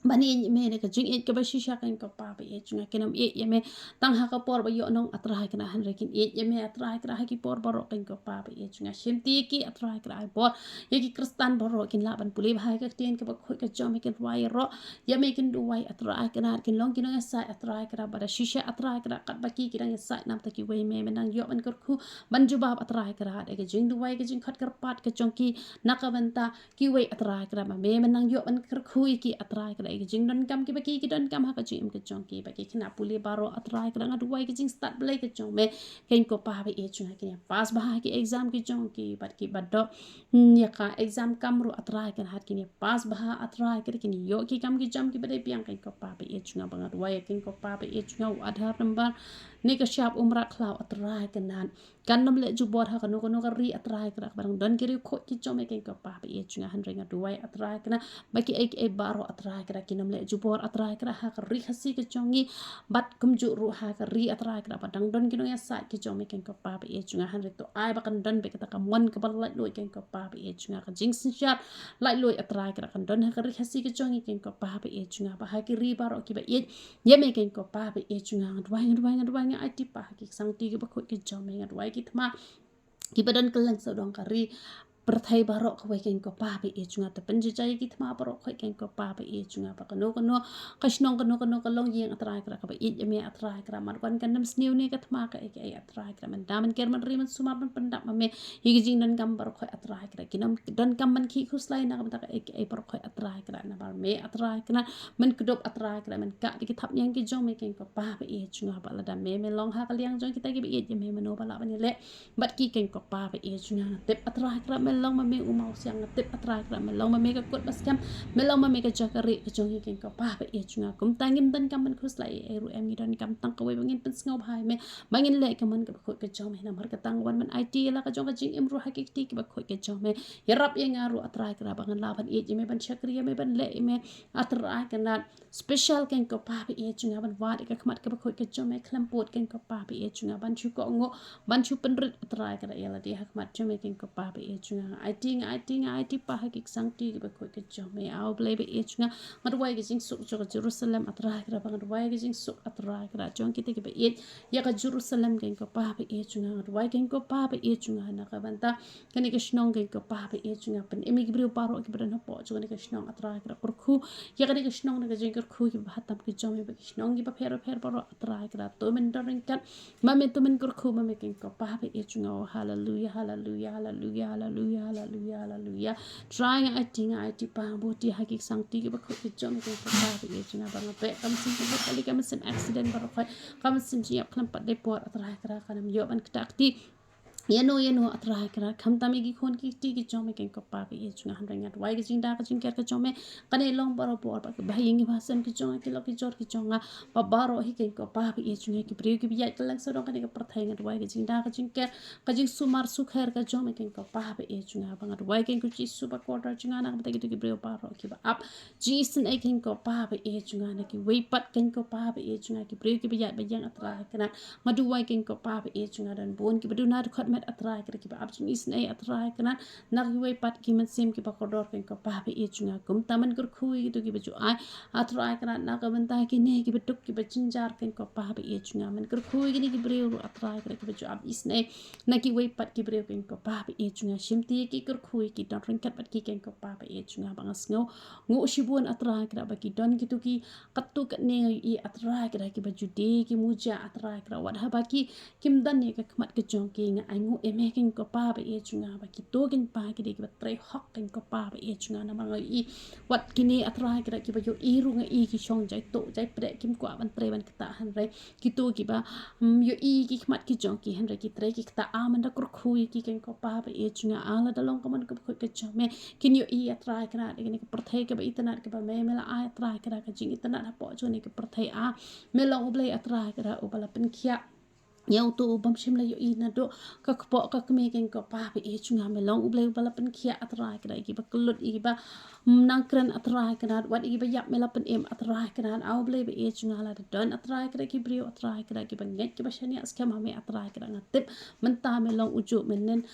ban ïeit ïa me da ka jingïeit kaba shisha keiñ ko Pa ba ïeit jong nga. Kin ym ïeit ïa me tang ha ka por ba ïoh nong A Trai Kynrad, hynrei kin ïeit ïa me A Trai Kynrad ha ki por baroh keiñ ko Pa ba ïeit jong nga. Shim ti ïa ki A Trai Kynrad, ai bor ïa ki Khristan baroh kin lah ban pule bha ïa ka ktien kaba khuid ka jong me, kin rwai ïaroh ïa me, kin duwai A Trai Kynrad, kin long ki nongïasaid A Trai Kynrad ba da shisha A Trai Kynrad, katba ki ki dang ïasaid namar kiwei, me me nang ïoh ban kyrkhu ban jubab A Trai Kynrad ïa ka jingduwai, ka jingkhot kyrpad ka jong ki na ka bynta kiwei A Trai Kynrad, ba me me nang ïoh ban kyrkhu ïa ki A Trai Kynrad. ki jingdonkam kiba ki ki donkam ha ka jingim ka jong ki, bad ki khynnah pule baroh A Trai Kynrad nga duwai ka jingstad Blei ka jong me, keiñ ko Pa ba ïeit jong nga, kin ïa pass bha ha ki exam ki jong ki, bad kiba doh, hmm, ïa ka exam kam ruh A Trai Kynrad kin ïa pass bha A Trai Kynrad, kin ïoh ki kam ki jam kiba dei biang keiñ ko Pa ba ïeit jong nga. Ba nga duwai ïa keiñ ko Pa ba ïeit jong nga, u Aadhaar number ne ka shap umra khlaw A Trai Kynrad kan ym leh jubor ha kano kano ka ri A Trai Kynrad, kaba dang don ki riewkhuid ki jong me keiñ ko Pa ba ïeit jong nga. Hynrei nga duwai A Trai Kynrad ba kiei kiei baroh A Trai Kynrad kin ym leh jubor A Trai Kynrad ha ka ri Khasi ka jong ngi, bad kumjuh ruh ha ka ri A Trai Kynrad ba dang don ki nongïasaid ki jong me keiñ ko Pa ba ïeit jong nga. Hynrei to ai ba kan don beit kata ka mon kaba laitluid keiñ ko Pa ba ïeit jong nga, ka jingsynshar laitluid A Trai Kynrad kan don ha ka ri Khasi ka jong ngi keiñ ko Pa ba ïeit jong nga, ba ha ki ri baroh kiba ïeit ïa me keiñ ko Pa ba ïeit jong nga, nga duwai, nga duwai, nga duwai, nga aiti paw ha ki sangti kiba khuid ki jong me, nga duwai ki thma kiba don kylleng sawdong ka ri pyrthei baroh kawei keiñ ko Pa ba ïeit jong nga, to pynjajai ki thma baroh khuid keiñ ko Pa ba ïeit jong nga, ba kano kano ka shnong, kano kano ka longïing A Trai Kynrad kaba ïeit ïa me A Trai Kynrad, man wan kan ym sniew ne ka thma kaei kaei A Trai Kynrad, mynta mynker mynri mynsumar ban pyndap ma me ïa ki jingdonkam baroh khuid A Trai Kynrad, kin ym donkam ban khih khuslai na ka bynta kaei kaei baroh khuid A Trai Kynrad, namar me A Trai Kynrad men kdup A Trai Kynrad, men kah da ki thapniang ki jong me keiñ ko Pa ba ïeit jong nga, ba lada me me long ha ka liang jong kita kiba ïeit ïa me, mano ba lah ban ïaleh bad ki keiñ ko Pa ba ïeit jong nga. Nga tip A Trai Kynrad me long ma me u mawsiang, nga tip A Trai Kynrad me long ma me ka kut ba skhem, me long ma me ka jaka rieh ka jong ngi keiñ ko Pa ba ïeit jong nga. Kumta ngim donkam ban khuslai ei ei ruh em, ngi donkam tang kawei ba ngin pynsngewbha ïa me, ba ngin leh ka mon kaba khuid ka jong me, namar kata nga wan ban aiti ïa la ka jong ka jingim ruh ha ki kti kiba khuid ka jong me. Ïarap ïa nga ruh A Trai Kynrad ba ngan lah ban ïeit ïa me, ban shakri ïa me, ban leh ïa me A Trai Kynrad. Special keiñ ko Pa ba ïeit jong nga, ban wad ïa ka khmat kaba khuid ka jong me khlem pud keiñ ko Pa ba ïeit jong nga, ban shu kohnguh, ban shu pynrit A Trai Kynrad ïa lade ha khmat jong me keiñ ko Pa ba ïeit jong nga. Nga aiti, nga aiti, nga aiti paw ha ki sangti kiba khuid ka jong me, A Blei ba ïeit jong nga. Nga duwai ka jingsuk jong ka Jerusalem A Trai Kynrad, ba nga duwai ka jingsuk A Trai Kynrad jong kita kiba ïeit ïa ka Jerusalem keiñ ko Pa ba ïeit jong nga. Nga duwai keiñ ko Pa ba ïeit jong nga na ka bynta kane ka shnong keiñ ko Pa ba ïeit jong nga, pynim ïa ki briew baroh kiba don hapoh jong kane ka shnong A Trai Kynrad, kyrkhu ïa kane ka shnong na ka jingkyrkhu kiba bha tam ki jong me, bad ki shnong kiba pher bapher baroh A Trai Kynrad, to men don ryngkat ma me, to men kyrkhu ma me keiñ ko Pa ba ïeit jong nga. Oh, haleluia, haleluia, haleluia, haleluia, haleluia, haleluia. Trai nga aiti, nga aiti paw, bud ïa ha ki sangti kiba khuid ki jong me keiñ ko Pa ba ïeit jong nga, ba nga beh ka mynsiem ka bud kali ka mynsiem accident baroh khuid, ka mynsiem jingïap khlem pat dei por A Trai Kynrad, kan ym ïoh ban ktah kti ïano ïano A Trai Kynrad, khamtam ïa ki khun ki kti ki jong me keiñ ko Pa ba ïeit jong nga. Hynrei nga duwai ka jingda ka jingker ka jong me kan ïa long barabor bad kiba ha ïing kiba ha sem ki jong nga, ki lok ki jor ki jong nga, ba baroh hi keiñ ko Pa ba ïeit jong nga, ki briew kiba ïaid kylleng sawdong kane ka pyrthei, nga duwai ka jingda ka jingker, ka jingsumar sukher ka jong me keiñ ko Pa ba ïeit jong nga. Ba nga duwai keiñ ko Jisu ba kordor jong nga na ka bynta kito ki briew baroh kiba ap jingisynei keiñ ko Pa ba ïeit jong nga, na kiwei pat keiñ ko Pa ba ïeit jong nga, ki briew kiba ïaid ba ïeng A Trai Kynrad, nga duwai keiñ ko Pa ba ïeit jong nga, don bun kiba duna dkhot met A Trai Kynrad, kiba ap jingisynei A Trai Kynrad, na kiwei pat ki mynsiem kiba kordor keiñ ko Pa ba ïeit jong nga. Kumta men kyrkhu ïa kito kiba ju ai A Trai Kynrad, na ka bynta kine kiba duk kiba jynjar keiñ ko Pa ba ïeit jong nga, men kyrkhu ïa kine ki briew ruh A Trai Kynrad kiba ju ap isynei na kiwei pat ki briew keiñ ko Pa ba ïeit jong nga, shimti ïa ki, kyrkhu ïa ki, don ryngkat bad ki keiñ ko Pa ba ïeit jong nga. Ba nga sngew nguh shibun A Trai Kynrad ba ki don kito ki katto katne ngi A Trai Kynrad kiba ju die ki muja A Trai Kynrad, wat haba ki kim don ïa ka khmat ka jong ki, nga ainguh ïa me keiñ ko Pa ba ïeit jong nga ba kito keiñ pa ki dei kiba trei hok keiñ ko Pa ba ïeit jong nga, namar nga ïohi wat kine A Trai Kynrad kiba ïohi ruh nga i ki shong jai tuh jai pdeh, kim kwah ban trei ban ktah, hynrei kito kiba, mm, ïohi ki khmat ki jong ki hynrei ki trei ki ktah, ah, men da kyrkhu ïa ki keiñ ko Pa ba ïeit jong nga, ah, lada long ka mon kaba khuid ka jong me, kin ïohi A Trai Kynrad ïa kane ka pyrthei kaba itynnad kaba me me la ai A Trai Kynrad, ka jingitynnad hapoh jong kane ka pyrthei, ah, me long U Blei A Trai Kynrad uba la pynkhiah ïa uto u bym shym la ïohi naduh ka kpoh ka kmie keiñ ko Pa ba ïeit jong nga, me long U Blei uba la pynkhiah A Trai Kynrad ïa kiba kyllut, ïa kiba nang kren A Trai Kynrad, wat ïa kiba ïap me la pynim A Trai Kynrad, ah, U Blei ba ïeit jong nga. Lada don A Trai Kynrad ki briew A Trai Kynrad kiba ngeit kiba shaniah skhem ha me A Trai Kynrad, nga tip mynta me long u juh mynnin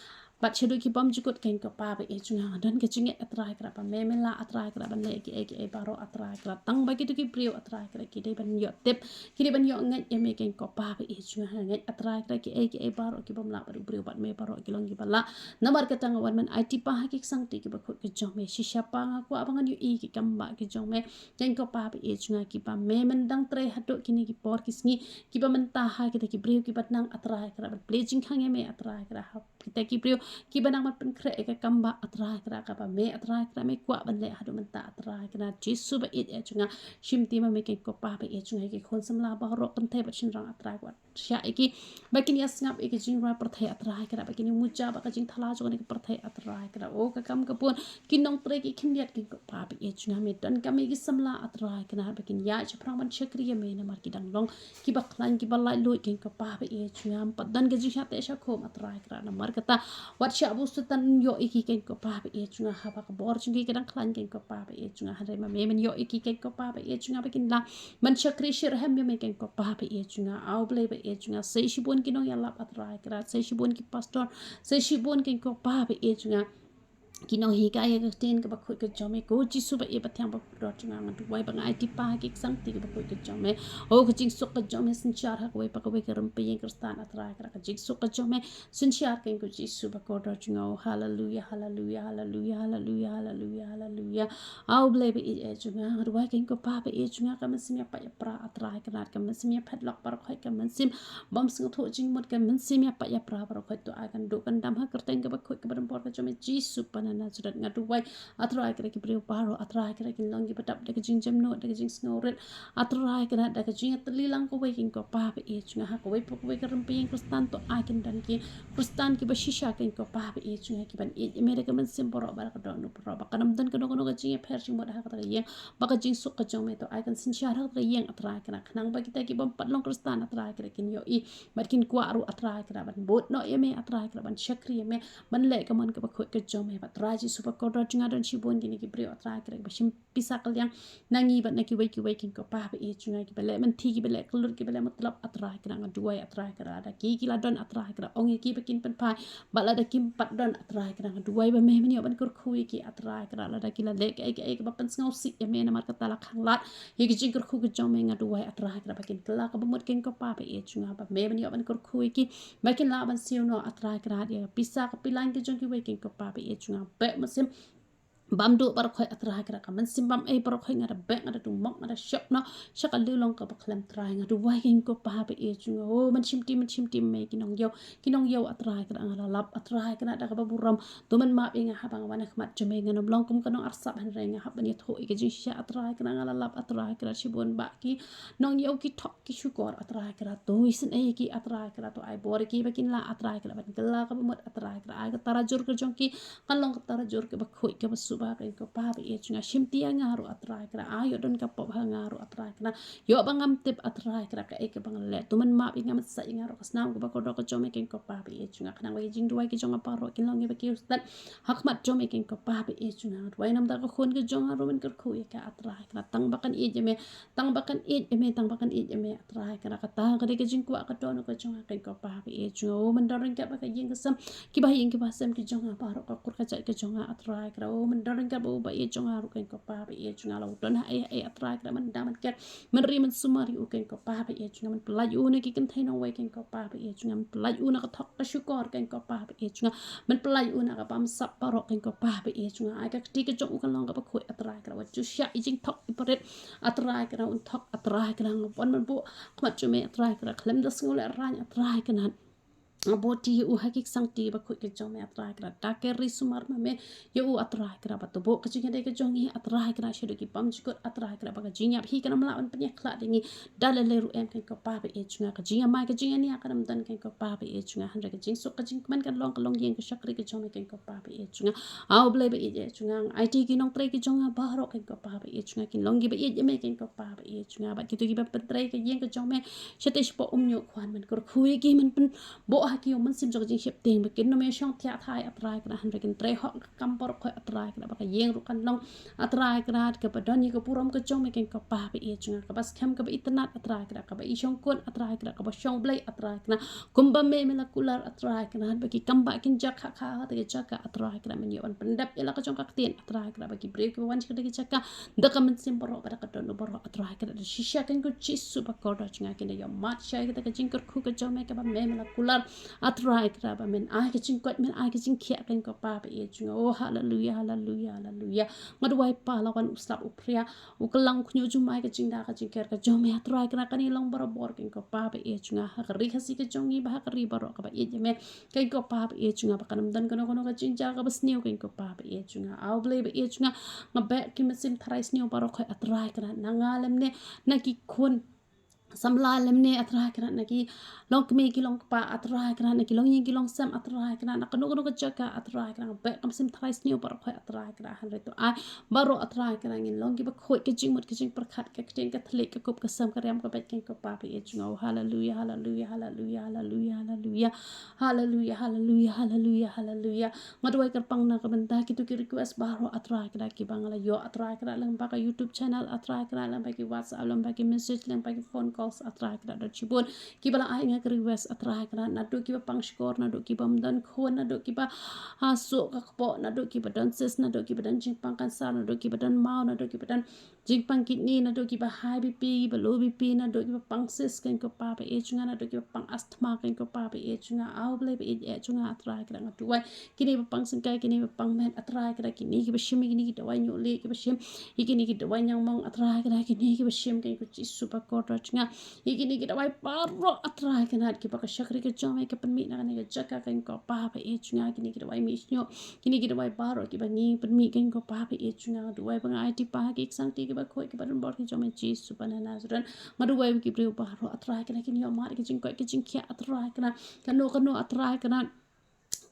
bad shaduh ki bymjukut keiñ ko Pa ba ïeit jong nga. Nga don ka jingngeit A Trai Kynrad ba me me lah A Trai Kynrad ban leh kiei kiei baroh A Trai Kynrad, tang ba kito ki briew A Trai Kynrad ki dei ban ïoh tip, ki dei ban ïoh ngeit ïa me keiñ ko Pa ba ïeit jong nga. Nga ngeit A Trai Kynrad kiei kiei baroh ki bym lah bad u briew bad me baroh ki long kiba lah. Namar kata nga wan ban aiti paw ha ki sangti kiba khuid ki jong me, shisha paw nga kwah ba ngan ïohi ki kam ba ki jong me keiñ ko Pa ba ïeit jong nga, kiba me men dang trei haduh kine ki por ki sngi, kiba mynta ha kita ki briew kiba nang A Trai Kynrad ban plie jingkhang ïa me A Trai Kynrad, ha kita ki briew Kiba nang ban pynkhreh ïa ka kam ba A Trai Kynrad kaba me A Trai Kynrad me kwah ban leh haduh mynta A Trai Kynrad. Jisu ba ïeit eh jong nga, shim ti ma me keiñ ko Pa ba ïeit jong nga, ïa ki khun samla baroh kynthei bad shynrang A Trai Kynrad, shah ïa ki ba kin ïa sngap ïa ka jingrwai pyrthei A Trai Kynrad, ba kin ïa muja ba ka jingthala jong kane ka pyrthei A Trai Kynrad. O ka kam ka bun, ki nongtrei ki khyndiat keiñ ko Pa ba ïeit jong nga, me donkam ïa ki samla A Trai Kynrad ba kin ïaid shaphrang ban shakri ïa me namar ki dang long kiba khlaiñ kiba laitluid keiñ ko Pa ba ïeit jong nga. Ym pat don ka jingshah teh shah khum A Trai Kynrad, namar kata wat shah ba u Soitan un ïoh ïa ki keiñ ko Pa ba ïeit jong nga, haba ka bor jong ki ka dang khlaiñ keiñ ko Pa ba ïeit jong nga. Hynrei ma me men ïoh ïa ki keiñ ko Pa ba ïeit jong nga, ba kin lah ban shakri shitrhem ïa me keiñ ko Pa ba ïeit jong nga. A U Blei ba ïeit jong nga, sei shibun ki nongïalap A Trai Kynrad, sei shibun ki pastor, sei shibun keiñ ko Pa ba ïeit jong nga, ki nonghikai ïa ka ktien kaba khuid ka jong me. Ko Jisu ba ïeit ba thiang ba kordor jong nga, nga duwai ba nga aiti pa ha ki ksangti kaba khuid ka jong me. O ka jingsuk ka jong me synshar ha kawei pa kawei ka rympei ïing Khristan A Trai Kynrad, ka jingsuk ka jong me synshar keiñ ko Jisu ba kordor jong nga. O haleluya, haleluya, haleluya, haleluya, haleluya, haleluya. A U Blei ba ïeit eh jong nga, nga duwai keiñ ko Pa ba ïeit jong nga, ka mynsiem ïapait ïapra A Trai Kynrad, ka mynsiem ïaphet lok baroh khoit, ka mynsiem bym sngewthuh jingmut, ka mynsiem ïapait ïapra baroh khoit, to ai kan duh kan dam ha ka kyrteng kaba khuid kaba donbor ka jong me Jisu ba na Nasareth. Nga duwai A Trai Kynrad ki briew baroh A Trai Kynrad kin long kiba dap da ka jingjemnud, da ka jingsngewrit A Trai Kynrad, da ka jingïatylli lang kawei keiñ ko Pa ba ïeit jong nga, ha kawei pa kawei ka rympei ïing Khristan to ai kan don ki Khristan kiba shisha keiñ ko Pa ba ïeit jong nga, kiban ïeit ïa me da ka mynsiem baroh bad da ka dohnud baroh, ba kan ym don kano kano ka jingïapher jingmut ha kata ka ïing, ba ka jingsuk ka jong me to ai kan synshar ha kata ka ïing A Trai Kynrad, khnang ba kita ki bym pat long Khristan A Trai Kynrad kin ïohi bad kin kwah ruh A Trai Kynrad ban bud noh ïa me A Trai Kynrad, ban shakri ïa me, ban leh ka mon kaba khuid ka jong me. Bad Trai Jisu ba kordor jong nga, don shibun kine ki briew A Trai Kynrad kiba shim pisa kylliang na ngi bad na kiwei kiwei keiñ ko Pa ba ïeit jong nga, kiba leh mynthi, kiba leh kyllut, kiba leh mutlop A Trai Kynrad. Nga duwai A Trai Kynrad, lada ki ki la don A Trai Kynrad, ong ïa ki ba kin pynphai, bad lada kim pat don A Trai Kynrad, nga duwai ba me men ïoh ban kyrkhu ïa ki A Trai Kynrad. Lada ki la leh kaei kaei kaba pynsngewsih ïa me namar kata la khanglad ïa ka jingkyrkhu ka jong me, nga duwai A Trai Kynrad ba kin kylla kaba mut keiñ ko Pa ba ïeit jong nga, ba me men ïoh ban kyrkhu ïa ki, ba kin lah ban siew noh A Trai Kynrad ïa ka pisa ka pilaiñ ka jong kiwei keiñ ko Pa ba ïeit jong nga. Beh mynsiem bam duh baroh khoit A Trai Kynrad, ka mynsiem bam ei baroh khoit, nga da beh, nga da dumok, nga da shop noh sha ka liulong kaba khlem Trai. Nga duwai keiñ ko Pa ba ïeit jong nga, o men shim ti, men shim ti ma me ki nongïew, ki nongïew A Trai Kynrad, nga la lap A Trai Kynrad da kaba burom, to men map ïa nga haba nga wan ha khmat jong me. Ngan ym long kum ka nongarsap, hynrei nga hap ban ïathuh ïa ka jingshisha A Trai Kynrad, nga la lap A Trai Kynrad, shibun bah ki nongïew ki thok ki shukor A Trai Kynrad, to isynei ïa ki A Trai Kynrad, to ai bor ïa ki ba kin lah A Trai Kynrad ban kylla kaba mut A Trai Kynrad. Ai ka tarajur ka jong ki kan long ka tarajur kaba khuid kaba suba keiñ ko Pa ba ïeit jong nga. Shim ti ïa nga ruh A Trai Kynrad, ai ïoh don ka pop ha nga ruh A Trai Kynrad, ïoh ba ngam tip A Trai Kynrad kaei kaba nga leh, to men map ïa nga, men sait ïa nga ruh ka snam kaba kordor ka jong me keiñ ko Pa ba ïeit jong nga, khnang ba ki jingduwai ki jong nga baroh kin long kiba kiew stet ha khmat jong me keiñ ko Pa ba ïeit jong nga. Duwai namar ka khun ka jong nga ruh, men kyrkhu ïa ka A Trai Kynrad, tang ba kan ïeit ïa me, tang ba kan ïeit ïa me, tang ba kan ïeit ïa me A Trai Kynrad. Kata ka dei ka jingkwah ka dohnud ka jong nga keiñ ko Pa ba ïeit jong nga. O men don ryngkat bad ka ïing ka sem, kiba ha ïing kiba ha sem ki jong nga baroh, ka kur ka jait ka jong nga A Trai Kynrad. O men don ryngkat bad u ba ïeit jong nga ruh keiñ ko Pa ba ïeit jong nga, la u don ha ei ha ei A Trai Kynrad, men dang men ker, men ri men sumar ïa u keiñ ko Pa ba ïeit jong nga, men pyllait ïa u na ki kynthei nongwei keiñ ko Pa ba ïeit jong nga, men pyllait ïa u na ka thok ka shukor keiñ ko Pa ba ïeit jong nga, men pyllait ïa u na ka bamsap baroh keiñ ko Pa ba ïeit jong nga. Ai ka kti ka jong u kan long kaba khuid A Trai Kynrad, wat ju shah ïa jingthok ïa barit A Trai Kynrad, un thok A Trai Kynrad, nga wan ban buh ha khmat jong me A Trai Kynrad, khlem da sngew lehraiñ A Trai Kynrad, nga buh ti ïa u ha ki ksangti ba khuid ka jong me A Trai Kynrad, da ka ri sumar ma me ïa u A Trai Kynrad, ba to buh ka jingïadei ka jong ngi A Trai Kynrad shaduh ki bymjukut A Trai Kynrad, ba ka jingïap hi kan ym lah ban pynïakhlad ïa ngi da lei lei ruh em keiñ ko Pa ba ïeit jong nga. Ka jingïamai ka jingïania kan ym don keiñ ko Pa ba ïeit jong nga, hynrei ka jingsuk ka jingkmen kan long ka longïing ka shakri ka jong me keiñ ko Pa ba ïeit jong nga. A U Blei ba ïeit eh jong nga, nga aiti ki nongtrei ki jong nga baroh keiñ ko Pa ba ïeit jong nga, kin long kiba ïeit ïa me keiñ ko Pa ba ïeit jong nga, bad kito kiba pyntrei ka ïing ka jong me shatei shapoh Umñiuhkhwan, men kyrkhu ïa ki, men pynbuh ha ki u mynsiem jong ka jingsheptieng, ba kin ym ïashong thiah thai A Trai Kynrad, hynrei kin trei hok ka kam baroh khoit A Trai Kynrad, ba ka ïing ruh kan long A Trai Kynrad kaba don ïa ka burom ka jong me keiñ ko Pa ba ïeit jong nga, kaba skhem, kaba itynnad A Trai Kynrad, kaba ishongkun A Trai Kynrad, kaba shong Blei A Trai Kynrad, kumba me me la kular A Trai Kynrad, ba ki kam ba kin jia kha kha ha kata ka jaka A Trai Kynrad, men ïoh ban pyndep ïa la ka jong ka ktien A Trai Kynrad, ba ki briew kiba wan sha kata ka jaka da ka mynsiem baroh bad da ka dohnud baroh A Trai Kynrad, da shisha keiñ ko Jisu ba kordor jong nga, kin da ïoh mad sha ïa kata ka jingkyrkhu ka jong me kaba me me la kular A Trai Kynrad ba men ai ka jingkoit, men ai ka jingkhiah, kynrad ko Pa ba ïeit jong nga. Oh, haleluya, haleluya, haleluya. Nga duwai Pa, la wan u slap u phria, u kylang, u khñiuh jumai, ka jingda ka jingker ka jong me, A Trai Kynrad, kane long barabor, kynrad ko Pa ba ïeit jong nga, ha ka ri Khasi ka jong ngi bad ha ka ri baroh kaba ïeit ïa me, kynrad ko Pa ba ïeit jong nga, ba kan ym don kano kano ka jingjia kaba sniew, kynrad ko Pa ba ïeit jong nga. A U Blei ba ïeit jong nga, nga beh ki mynsiem tharai sniew baroh khoit, A Trai Kynrad, na nga lymne, na ki khun samla lymne, A Trai Kynrad, na ki longkmie ki longkpa, A Trai Kynrad, na ki longïing ki longsem, A Trai Kynrad, na kano kano ka jaka, A Trai Kynrad, nga beh ki mynsiem tharai sniew baroh khoit, A Trai Kynrad, hynrei to ai baroh, A Trai Kynrad, ngin long kiba khuid ka jingmut ka jingpyrkhat, ka ktien ka thylliej, ka kup ka sem, ka riam ka beit, kynrad ko Pa ba ïeit jong nga. Oh, haleluya, haleluya, haleluya, haleluya, haleluya. Haleluya, haleluya, haleluya, haleluya. Nga duwai kyrpang na ka bynta kito ki request baroh, A Trai Kynrad, kiba nga la ïoh, A Trai Kynrad, lyngba ka YouTube channel, A Trai Kynrad, lyngba ki WhatsApp, lyngba ki message, lyngba ki phone calls, A Trai Kynrad, don shibun kiba la ai ïa nga ki request, A Trai Kynrad, naduh kiba pang shkor, naduh kiba ym don khun, naduh kiba, ha, suh ka kpoh, naduh kiba don cyst, naduh kiba don jingpang cancer, naduh kiba don maw, naduh kiba don jingpang kidney, naduh kiba high B P, ba low B P, naduh kiba pang cyst, kynrad ko Pa ba ïeit jong nga, naduh kiba pang asthma, kynrad ko Pa ba ïeit jong nga. A U Blei ba ïeit jong nga, A Trai Kynrad, nga duwai kine ba pang syngkai, kine ba pang met, A Trai Kynrad, kine kiba shim ïa kine ki dawai ñiuh lieh, kiba shim ïa kine ki dawai ñiangmong, A Trai Kynrad, kine kiba shim, kynrad ko Jisu ba kordor jong nga, ïa kine ki dawai baroh, A Trai Kynrad, kiba ka shakri ka jong me ka pynmih na kane ka jaka, kynrad ko Pa ba ïeit jong nga, kine ki dawai mih shñiuh, kine ki dawai baroh kiba ngi pynmih, kynrad ko Pa ba ïeit jong nga. Duwai ba nga aiti Pa ha ki ksangti kiba khuid, kiba don bor, ki jong me Jisu ba na Nasareth. Nga duwai ba ki briew baroh, A Trai Kynrad, kin ïoh mad ka jingkoit ka jingkhiah, A Trai Kynrad, kano kano, A Trai Kynrad,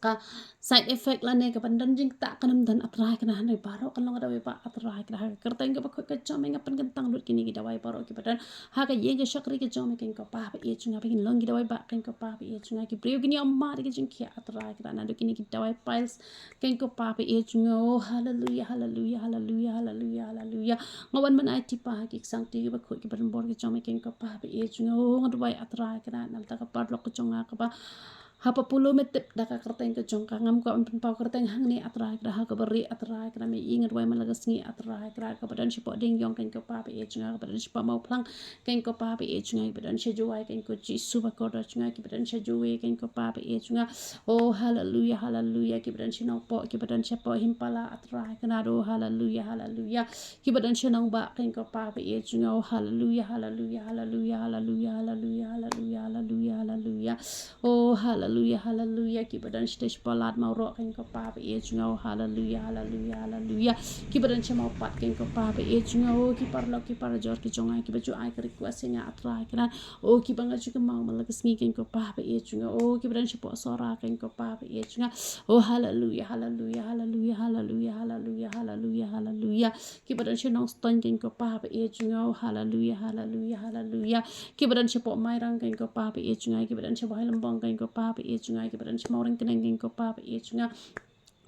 ka side effect lane kaban don jingktah kan ym don, A Trai Kynrad, hynrei baroh kan long ka dawai bah, A Trai Kynrad. Ha ka kyrteng kaba khuid ka jong me nga pynkyntang lut kine ki dawai baroh kiba don ha ka ïing ka shakri ka jong me, kynrad ko Pa ba ïeit jong nga, ba kin long ki dawai bah, kynrad ko Pa ba ïeit jong nga. Ki briew kin ïoh mad ka jingkhiah, A Trai Kynrad, naduh kine ki dawai piles, kynrad ko Pa ba ïeit jong nga. Oh, haleluya, haleluya, haleluya, haleluya, haleluya. Nga wan ban aiti Pa ha ki ksangti kiba khuid, kiba don bor, ki jong me, kynrad ko Pa ba ïeit jong nga. Oh, nga duwai, A Trai Kynrad, na ka bynta ka paralok ka jong nga kaba ha Papolo, me tip da ka kyrteng ka jong ka, ngam kwah ban pynpaw kyrteng hangne, A Trai Kynrad, ha kaba rieh, A Trai Kynrad, me i, nga duwai man la ka sngi, A Trai Kynrad, kaba don shapoh Diengiong, kynrad ko Pa ba ïeit jong nga, kaba don shapoh Mawphlang, kynrad ko Pa ba ïeit jong nga, kiba don sha Jowai, kynrad ko Jisu ba kordor jong nga, kiba don sha Jowai, kynrad ko Pa ba ïeit jong nga. Oh, haleluya, haleluya. Kiba don sha Nongpoh, kiba don shapoh Impala, A Trai Kynrad, oh, haleluya, haleluya. Kiba don sha Nongbah, kynrad ko Pa ba ïeit jong nga. Oh, haleluya, haleluya, haleluya, haleluya, haleluya, haleluya, haleluya, haleluya. Oh, haleluya, haleluya. Kiba don sha Teshpalat, Mawroh, kynrad ko Pa ba ïeit jong nga. Oh, haleluya, haleluya, haleluya. Kiba don sha Mawpat, kynrad ko Pa ba ïeit jong nga. Oh, ki paralok ki parajor ki jong nga kiba ju ai ka request ïa nga, A Trai Kynrad, oh, kiba nga ju kynmaw man la ka sngi, kynrad ko Pa ba ïeit jong nga. Oh, kiba don shapoh Sohra, kynrad ko Pa ba ïeit jong nga. Oh, haleluya, haleluya, haleluya, haleluya, haleluya, haleluya, haleluya. Kiba don sha Nongstoiñ, kynrad ko Pa ba ïeit jong nga. Oh, haleluya, haleluya, haleluya. Kiba don shapoh Mairang, kynrad ko Pa ba ïeit jong nga. Kiba don sha Bhoi Lymbong, kynrad ko Pa ba ïeit jong nga. Kiba don sha Mawryngkneng, kynrad ko Pa ba ïeit jong nga.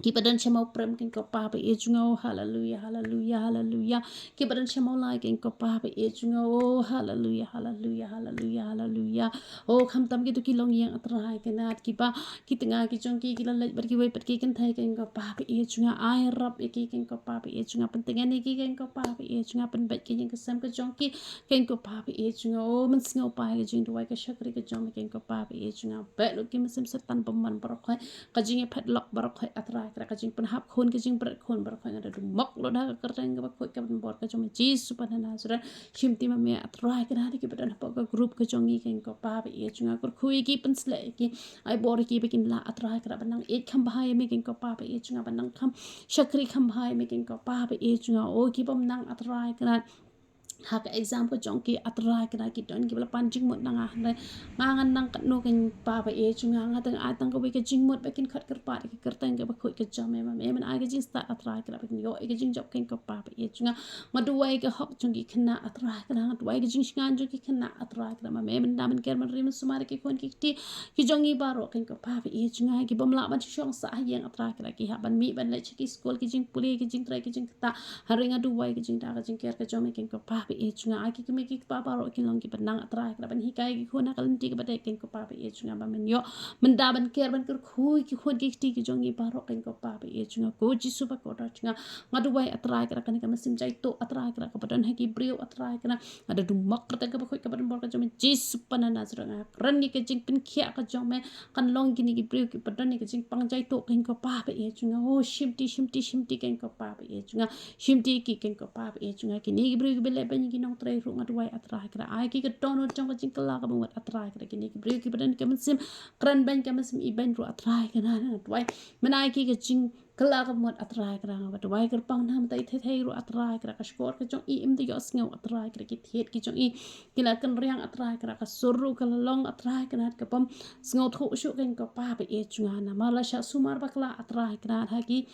Kiba don sha Mawprem, kynrad ko Pa ba ïeit jong nga. Oh, haleluya, haleluya, haleluya. Kiba don sha Mawlai, kynrad ko Pa ba ïeit jong nga. Oh, haleluya, haleluya, haleluya, haleluya. Oh, khamtam kito ki longïing, A Trai Kynrad, kiba ki tnga ki jong ki ki la leit bad kiwei pat ki kynthei, kynrad ko Pa ba ïeit jong nga. Ai rap ïa ki, kynrad ko Pa ba ïeit jong nga. Pyntngen ïa ki, kynrad ko Pa ba ïeit jong nga. Pynbeit ki ïing ki sem ka jong ki, kynrad ko Pa ba ïeit jong nga. Oh, mynsngew pyrshah ka jingduwai ka shakri ka jong me, kynrad ko Pa ba ïeit jong nga. Beh lut ki mynsiem Soitan bymman baroh khoit, ka jingïaphetlok baroh khoit, A Trai Kynrad, ka jingpynhap khun, ka jingbret khun baroh khoit, nga da dumok lut ha ka kyrteng kaba khuid kaba donbor ka jong me Jisu ba na Nasareth. Shim ti ma me, A Trai Kynrad, kiba don hapoh ka group ka jong ngi, kynrad ko Pa ba ïeit jong nga. Kyrkhu ïa ki, pynshlur ïa ki, ai bor ïa ki ba kin lah, A Trai Kynrad, ban nang ïeit kham bha ïa me, kynrad ko Pa ba ïeit jong nga, ban nang kham shakri kham bha ïa me, kynrad ko Pa ba ïeit jong nga. Oh, ki bym nang, A Trai Kynrad, ha ka exam ka jong ki, A Trai Kynrad, ki don kiba la pan jingmut na nga, hynrei nga ngan nang katno, kynrad ko Pa ba ïeit jong nga. Nga dang ai tang kawei ka jingmut ba kin khot kyrpad ïa ka kyrteng kaba khuid ka jong me, ma me men ai ka jingstad, A Trai Kynrad, ba kin ïoh ïa ka jingjop, kynrad ko Pa ba ïeit jong nga. Nga duwai ka hok jong ki khynnah, A Trai Kynrad, nga duwai ka jingshngaiñ jong ki khynnah, A Trai Kynrad, ma me men da men ker men ri men sumar ïa ki khun ki kti ki jong ngi baroh, kynrad ko Pa ba ïeit jong nga. Ki bym lah ban shu shong sah ha ïing, A Trai Kynrad, ki hap ban mih ban leit sha ki skul, ki jingpule, ki jingtrei, ki jingktah. Hynrei nga duwai ka jingda ka jingker ka jong me, kynrad ko Pa ba Ïa jong nga, ai ki kmie ki kpa baroh kin long kiba nang, A Trai Kynrad, ban hikai ki khun ha ka lynti kaba dei, Kynrad ko Pa ba ïeit jong nga, ba men ïoh mynda ban care ban kyrkhu ïa ki khun ki kti ki jong ngi baroh, Kynrad ko Pa ba ïeit jong nga. Ko Jisu ba kordor jong nga, nga duwai, A Trai Kynrad, kane ka mynsiem jaituh, A Trai Kynrad, kaba don ha ki briew, A Trai Kynrad, nga da dum mok kyrteng kaba khuid kaba donbor ka jong me, Jisu pa na Nasareth, nga kren ïa ka jingpynkhiah ka jong me kan long kine ki briew kiba don ïa ka jingpang jaituh, Kynrad ko Pa ba ïeit jong nga. Oh, shimti, shimti, shimti, Kynrad ko Pa ba ïeit jong nga. Shimti ki, Kynrad ko Pa ba ïeit jong nga. Kine ki briew kiba leh beiñ ïa ki nongtrei ruh, nga duwai, A Trai Kynrad, ai ki ka dohnud jong ka jingkylla kaba mut, A Trai Kynrad. Kine ki briew kiba don ka mynsiem kren beiñ, ka mynsiem ibeiñ ruh, A Trai Kynrad, nga duwai, men ai ki ka jingkylla kaba mut, A Trai Kynrad. Nga ba duwai kyrpang, namar ïa thei thei ruh, A Trai Kynrad, ka shkor ka jong i im da ïohsngew, A Trai Kynrad, ki thied ki jong i ki la kynriang, A Trai Kynrad, ka sur ruh ka la long, A Trai Kynrad, ka bym sngewthuh shuh, Kynrad ko Pa ba ïeit jong nga, namar la shah sumar bakla, A Trai Kynrad, ha ki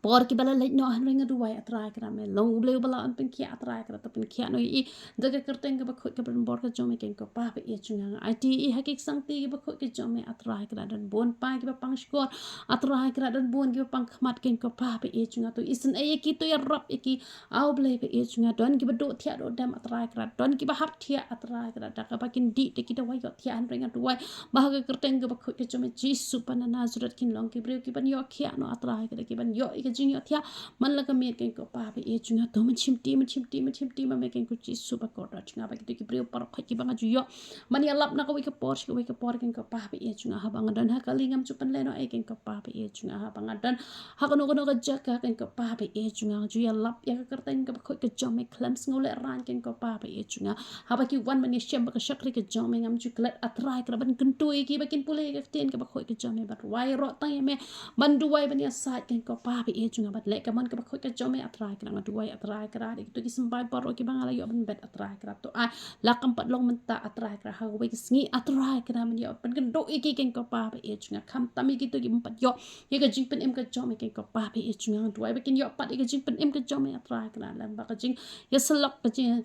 por kiba la leit noh, hynrei nga duwai, A Trai Kynrad, me long U Blei uba lah ban pynkhiah, A Trai Kynrad, to pynkhiah noh ïa i da ka kyrteng kaba khuid kaba donbor ka jong me, Kynrad ko Pa ba ïeit jong nga. Nga aiti ïa i ha ki ksangti kiba khuid ki jong me, A Trai Kynrad, don bun pa kiba pang shkor, A Trai Kynrad, don bun kiba pang khmat, Kynrad ko Pa ba ïeit jong nga, to isynei ïa ki, to ïarap ïa ki, A U Blei ba ïeit jong nga. Don kiba duh thiah duh dem, A Trai Kynrad, don kiba hap thiah, A Trai Kynrad, da kaba kin dih da ki dawai ïohthiah, hynrei nga duwai ba ha ka kyrteng kaba khuid ka jong me, Jisu pa na Nasareth, kin long ki briew kiban ïoh khiah noh, A Trai Kynrad, kiban ïoh ïa ka jingïohthiah man la ka miet, Kynrad ko Pa ba ïeit jong nga. To men shimti, men shimti, men shimti ma me, Kynrad ko Jisu ba kordor jong nga, ba kito ki briew baroh khoit kiba nga ju ïoh ban ïalap na kawei ka por sha kawei ka por, Kynrad ko Pa ba ïeit jong nga, haba nga don ha kali ngam ju pynlehnohei, Kynrad ko Pa ba ïeit jong nga, haba nga don ha kano kano ka jaka, Kynrad ko Pa ba ïeit jong nga, nga ju ïalap ïa ka kyrteng kaba khuid ka jong me, khlem sngewlehraiñ, Kynrad ko Pa ba ïeit jong nga. Haba ki wan ban ïashem bad ka shakri ka jong me, ngam ju klet, A Trai Kynrad, ban kyntu ïa ki ba kin pule ïa ka ktien kaba khuid ka jong me, ban rwai roh tang ïa me, ban duwai ban ïasaid, Kynrad ko Pa ba ïeit jong nga, ban leh ka mon kaba khuid ka jong me, A Trai Kynrad. Nga duwai, A Trai Kynrad, ïa kito ki symbai baroh kiba nga la ïoh ban bet, A Trai Kynrad, to ai la kam pat long mynta, A Trai Kynrad, ha kawei ka sngi, A Trai Kynrad, men ïoh ban kynduh ïa ki, Kynrad ko Pa ba ïeit jong nga, khamtam ïa kito ki bym pat ïoh ïa ka jingpynim ka jong me, Kynrad ko Pa ba ïeit jong nga. Nga duwai ba kin ïoh pat ïa ka jingpynim ka jong me, A Trai Kynrad, lem bad ka jingïasyllok, ka jing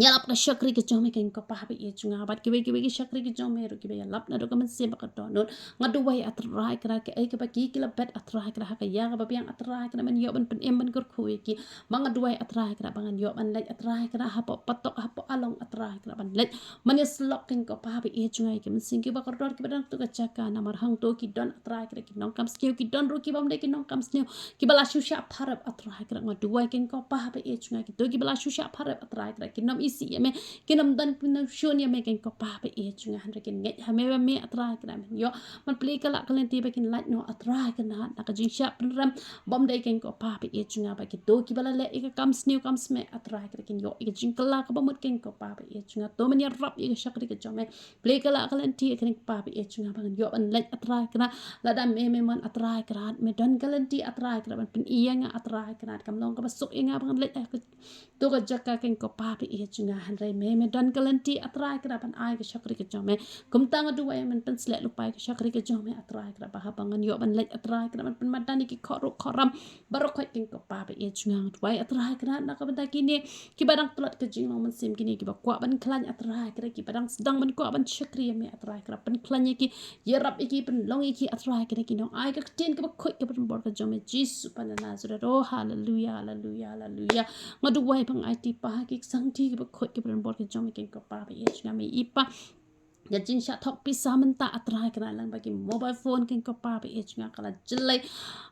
ïalap ka shakri ka jong me, Kynrad ko Pa ba ïeit jong nga, bad kiwei kiwei ki shakri ki jong me ruh kiba ïalap naduh ka mynsiem bad ka dohnud. Nga duwai, A Trai Kynrad, kaei kaba ki, ki la bet, A Trai Kynrad, ha ka ïa kaba biang, A Trai Kynrad, men ïoh ban pynim ban kyrkhu ïa ki. Ba nga duwai, A Trai Kynrad, ba ngan ïoh ban leit, A Trai Kynrad, hapoh patok hapoh along, A Trai Kynrad, ban leit ban ïasyllok, Kynrad ko Pa ba ïeit jong nga, ïa ki mynsiem kiba kordor kiba don ha kato ka jaka, namar hangto ki don, A Trai Kynrad, ki nongkam sniew, ki don ruh ki bym dei ki nongkam sniew kiba la shu shah pharep, A Trai Kynrad. Nga duwai, Kynrad ko Pa ba ïeit jong nga, kito kiba la shu shah pharep, A Trai Kynrad, kin ym isih ïa me, kin ym don pynshun ïa me, Kynrad ko Pa ba ïeit jong nga, hynrei kin ngeit ha me ba me, A Trai Kynrad, men ïoh ban plie ka lad ka lynti ba kin lait noh, A Trai Kynrad, na ka jingshah pynrem bym dei, Kynrad ko Pa ba ïeit jong nga, ba kito kiba la leh ïa ka kam sniew kam smiej, A Trai Kynrad, kin ïoh ïa ka jingkylla kaba mut, Kynrad ko Pa ba ïeit jong nga. To men ïarap ïa ka shakri ka jong me, plie ka lad ka lynti, Kynrad ko Pa ba ïeit jong nga, ba ngan ïoh ban leit, A Trai Kynrad, lada me, me mon, A Trai Kynrad, me don ka lynti, A Trai Kynrad, ban pyni ïa nga, A Trai Kynrad, kam long kaba suk ïa nga ba ngan leit ha kato ka jaka, Kynrad ko Pa ba ïeit jong nga, hynrei me, me don ka lynti, A Trai Kynrad, ban ai ka shakri ka jong me. Kumta nga duwai, men pynsleh lypa ïa ka shakri ka jong me, A Trai Kynrad, ba haba ngan ïoh ban leit, A Trai Kynrad, ban pynmadan ïa ki khohruh khohram baroh khoit, Kynrad ko Pa ba ïeit jong nga. Nga duwai, A Trai Kynrad, na ka bynta kine kiba dang tlot ka jinglong mynsiem, kine kiba kwah ban khlaiñ, A Trai Kynrad, kiba dang sdang ban kwah ban shakri ïa me, A Trai Kynrad, pynkhlaiñ ïa ki, ïarap ïa ki, pynlong ïa ki, A Trai Kynrad, ki nongai ka ktien kaba khuid kaba donbor ka jong me, Jisu pa na Nasareth. Oh, haleluya, haleluya, haleluya. Nga duwai, ba nga aiti, Pa, ha ki ksangti kaba khuid kaba donbor ka jong me, Kynrad ko Pa ba ïeit jong nga, me i Pa, ka jingshah thok pisa mynta, A Trai Kynrad, lyngba ki mobile phone, Kynrad ko Pa ba ïeit jong nga, ka la jyllei,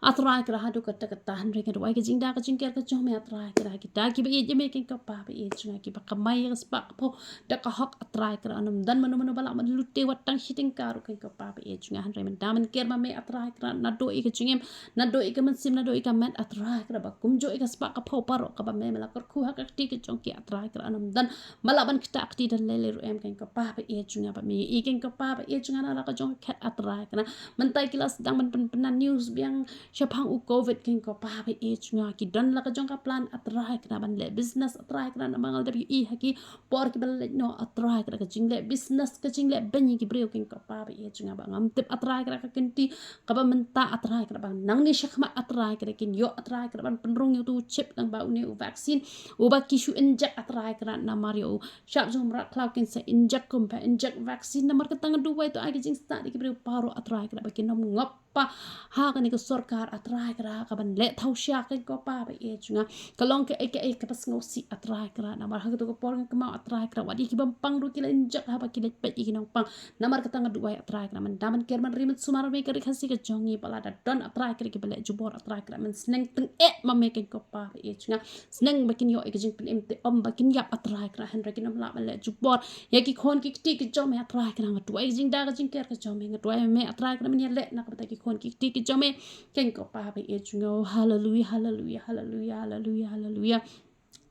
A Trai Kynrad, haduh katta katta, hynrei nga duwai, ka jingda ka jingker ka jong me, A Trai Kynrad, kita kiba ïeit ïa me, Kynrad ko Pa ba ïeit jong nga, kiba kamai ïa ka spah ka phew da ka hok, A Trai Kynrad, ym don mano mano ba lah ban lute wat tang shi tyngka ruh, Kynrad ko Pa ba ïeit jong nga, hynrei mynta men ker ma me, A Trai Kynrad, naduh ïa ka jingim, naduh ïa ka mynsiem, naduh ïa ka met, A Trai Kynrad, ba kumjuh ïa ka spah ka phew baroh kaba me, me la kyrkhu ha ka kti ka jong ki, A Trai Kynrad, ym don ba lah ban ktah kti da lei lei ruh em, Kynrad ko Pa ba ïeit jong nga, ba me ïohi, Kynrad ko Pa ba ïeit jong nga, na la ka jong ka khet, A Trai Kynrad, mynta ki la sdang ban pyn, pynpynnan news biang shaphang u covid, Kynrad ko Pa ba ïeit jong nga, ki don la ka jong ka plan, A Trai Kynrad, ban leh business, A Trai Kynrad, namar nga la dep ïohi ha ki por kiba la leit noh, A Trai Kynrad, ka jingleh business, ka jingleh beiñ ïa ki briew, Kynrad ko Pa ba ïeit jong nga, ba ngam tip, A Trai Kynrad, ka kynti kaba mynta, A Trai Kynrad, ba nangne shakhmat, A Trai Kynrad, kin ïoh, A Trai Kynrad, ban pynrung ïa uto u chip lyngba une u vaccine uba ki shu inject, A Trai Kynrad, namar ïa u shap jong u mrad khlaw kin sa inject, kumba inject vaccine, namar kata nga duwai, to ai ka jingstad ïa ki briew baroh, A Trai Kynrad, ba kin ym ngop pa ha kane ka sorkar, A Trai Kynrad, ka ban leh thaw sha, kynrad ko Pa ba ïeit jong nga. Ka long kaei kaei kaba sngewsih, A Trai Kynrad, namar ha kato ka por kynmaw, A Trai Kynrad, wat ïa ki bym pang ruh ki la injek haba ki la peit ïa ki nongpang. Namar kata nga duwai, A Trai Kynrad, mynta ban ker ban ri ban sumar ma me ka ri Khasi ka jong ngi, ba lada don, A Trai Kynrad, kiba leh jubor, A Trai Kynrad, men sneng tyngeh ma me, kynrad ko Pa ba ïeit jong nga. Sneng ba kin ïoh ïa ka jingpynim te ym ba kin ïap, A Trai Kynrad, hynrei kin ym lah ban leh jubor ïa ki khun ki kti ki jong me, A Trai Kynrad. Nga duwai ka jingda ka jingker ka jong me, nga duwai ma me, A Trai Kynrad, men ïaleh na ka bynta ki khun ki kti ki jong me, kynrad ko Pa ba ïeit jong nga. Oh, haleluia, haleluia, haleluia, haleluia, haleluia.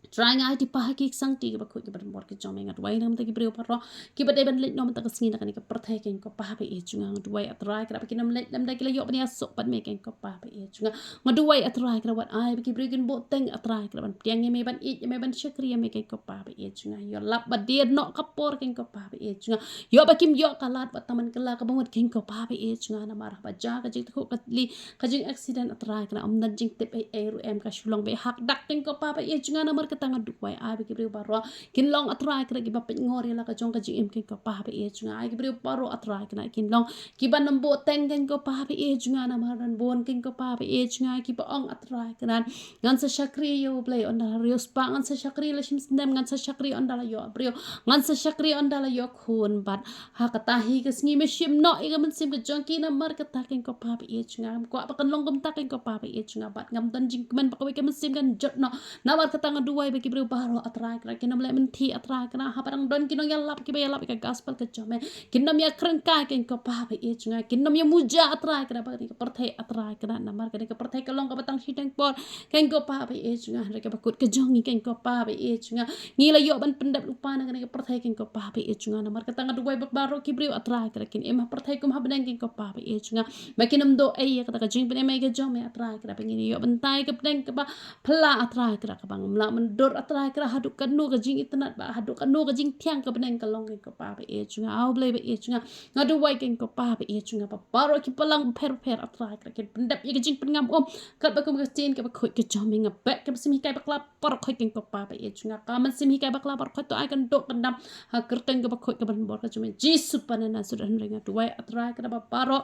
Trai, nga ai ti pa ha ki ksangti kiba khuid kiba donbor ki jong me, nga duwai na ka bynta ki briew baroh kiba dei ban leit noh mynta ka sngi na kane ka pyrthei, kynrad ko Pa ba ïeit jong nga. Nga duwai, A Trai Kynrad, ba kin ym leit lymda, ki la ïoh ban ïasoh bad me, kynrad ko Pa ba ïeit jong nga. Nga duwai, A Trai Kynrad, wat ai ba ki briew kin buh teng, A Trai Kynrad, ban pdiang ïa me, ban ïeit ïa me, ban shakri ïa me, kynrad ko Pa ba ïeit jong nga. Ïoh lap ba dei noh ka por, kynrad ko Pa ba ïeit jong nga. Ïoh ba kim ïoh ka lad bad tang ban kylla kaba mut, kynrad ko Pa ba ïeit jong nga, namar haba jia ka jingthaw kali, ka jing accident, A Trai Kynrad, ym don jingtip ei ei ruh em, ka shu long ba hak dak, kynrad ko Pa ba ïeit jong nga. Namar kata nga duwai, ai ba ki briew baroh kin long, A Trai Kynrad, kiba pynngor ïa la ka jong ka jingim, kynrad ko Pa ba ïeit jong nga. Ai ki briew baroh, A Trai Kynrad, kin long kiba ym buh teng, kynrad ko Pa ba ïeit jong nga, namar don bun, kynrad ko Pa ba ïeit jong nga, kiba ong, A Trai Kynrad, ngan sa shakri ïa U Blei ynda la riewspah, ngan sa shakri la shim snem, ngan sa shakri ynda la ïoh briew, ngan sa shakri ynda la ïoh khun, bad ha kata hi ka sngi me shim noh ïa ka mynsiem ka jong ki, namar kata, kynrad ko Pa ba ïeit jong nga, ngam kwah ba kan long kumta, kynrad ko Pa ba ïeit jong nga, bad ngam don jingkmen ba kawei ka mynsiem kan jot noh. Namar kata nga duwai ba ki briew baroh, A Trai Kynrad, kin ym leh mynthi, A Trai Kynrad, haba dang don ki nongïalap kiba ïalap ïa ka gospel ka jong me, kin ym ïa kren kai, kynrad ko Pa ba ïeit jong nga, kin ym ïa muja, A Trai Kynrad, ba kane ka pyrthei, A Trai Kynrad, namar kane ka pyrthei ka long kaba tang shiteng por, kynrad ko Pa ba ïeit jong nga, hynrei kaba kut ka jong ngi, kynrad ko Pa ba ïeit jong nga, ngi la ïoh ban pyndep lypa na kane ka pyrthei, kynrad ko Pa ba ïeit jong nga. Namar kata nga duwai ba baroh ki briew, A Trai Kynrad, kin im ha pyrthei kum ha bneng, kynrad ko Pa ba ïeit jong nga, ba kin ym doh ei ïa kata ka jingpynim ei ka jong me, A Trai Kynrad, ba ngin ïoh bynta ïa ka bneng kaba phylla, A Trai Kynrad, kaba ngam lah ban dur, A Trai Kynrad, haduh katno ka jingitynnad bad haduh katno ka jingthiang ka bneng ka long, kynrad ko Pa ba ïeit jong nga. Ah, U Blei ba ïeit jong nga, nga duwai, kynrad ko Pa ba ïeit jong nga, ba baroh ki balang bapher bapher, A Trai Kynrad, kin pyndep ïa ka jingpyngam um katba kum ka ktien kaba khuid ka jong me. Nga beh ka mynsiem hikai bakla baroh khoit, kynrad ko Pa ba ïeit jong nga, ka mynsiem hikai bakla baroh khoit to ai kan doh kan dam ha ka kyrteng kaba khuid kaba donbor ka jong me, Jisu Khrist na Nasareth. Hynrei nga duwai, A Trai Kynrad, ba baroh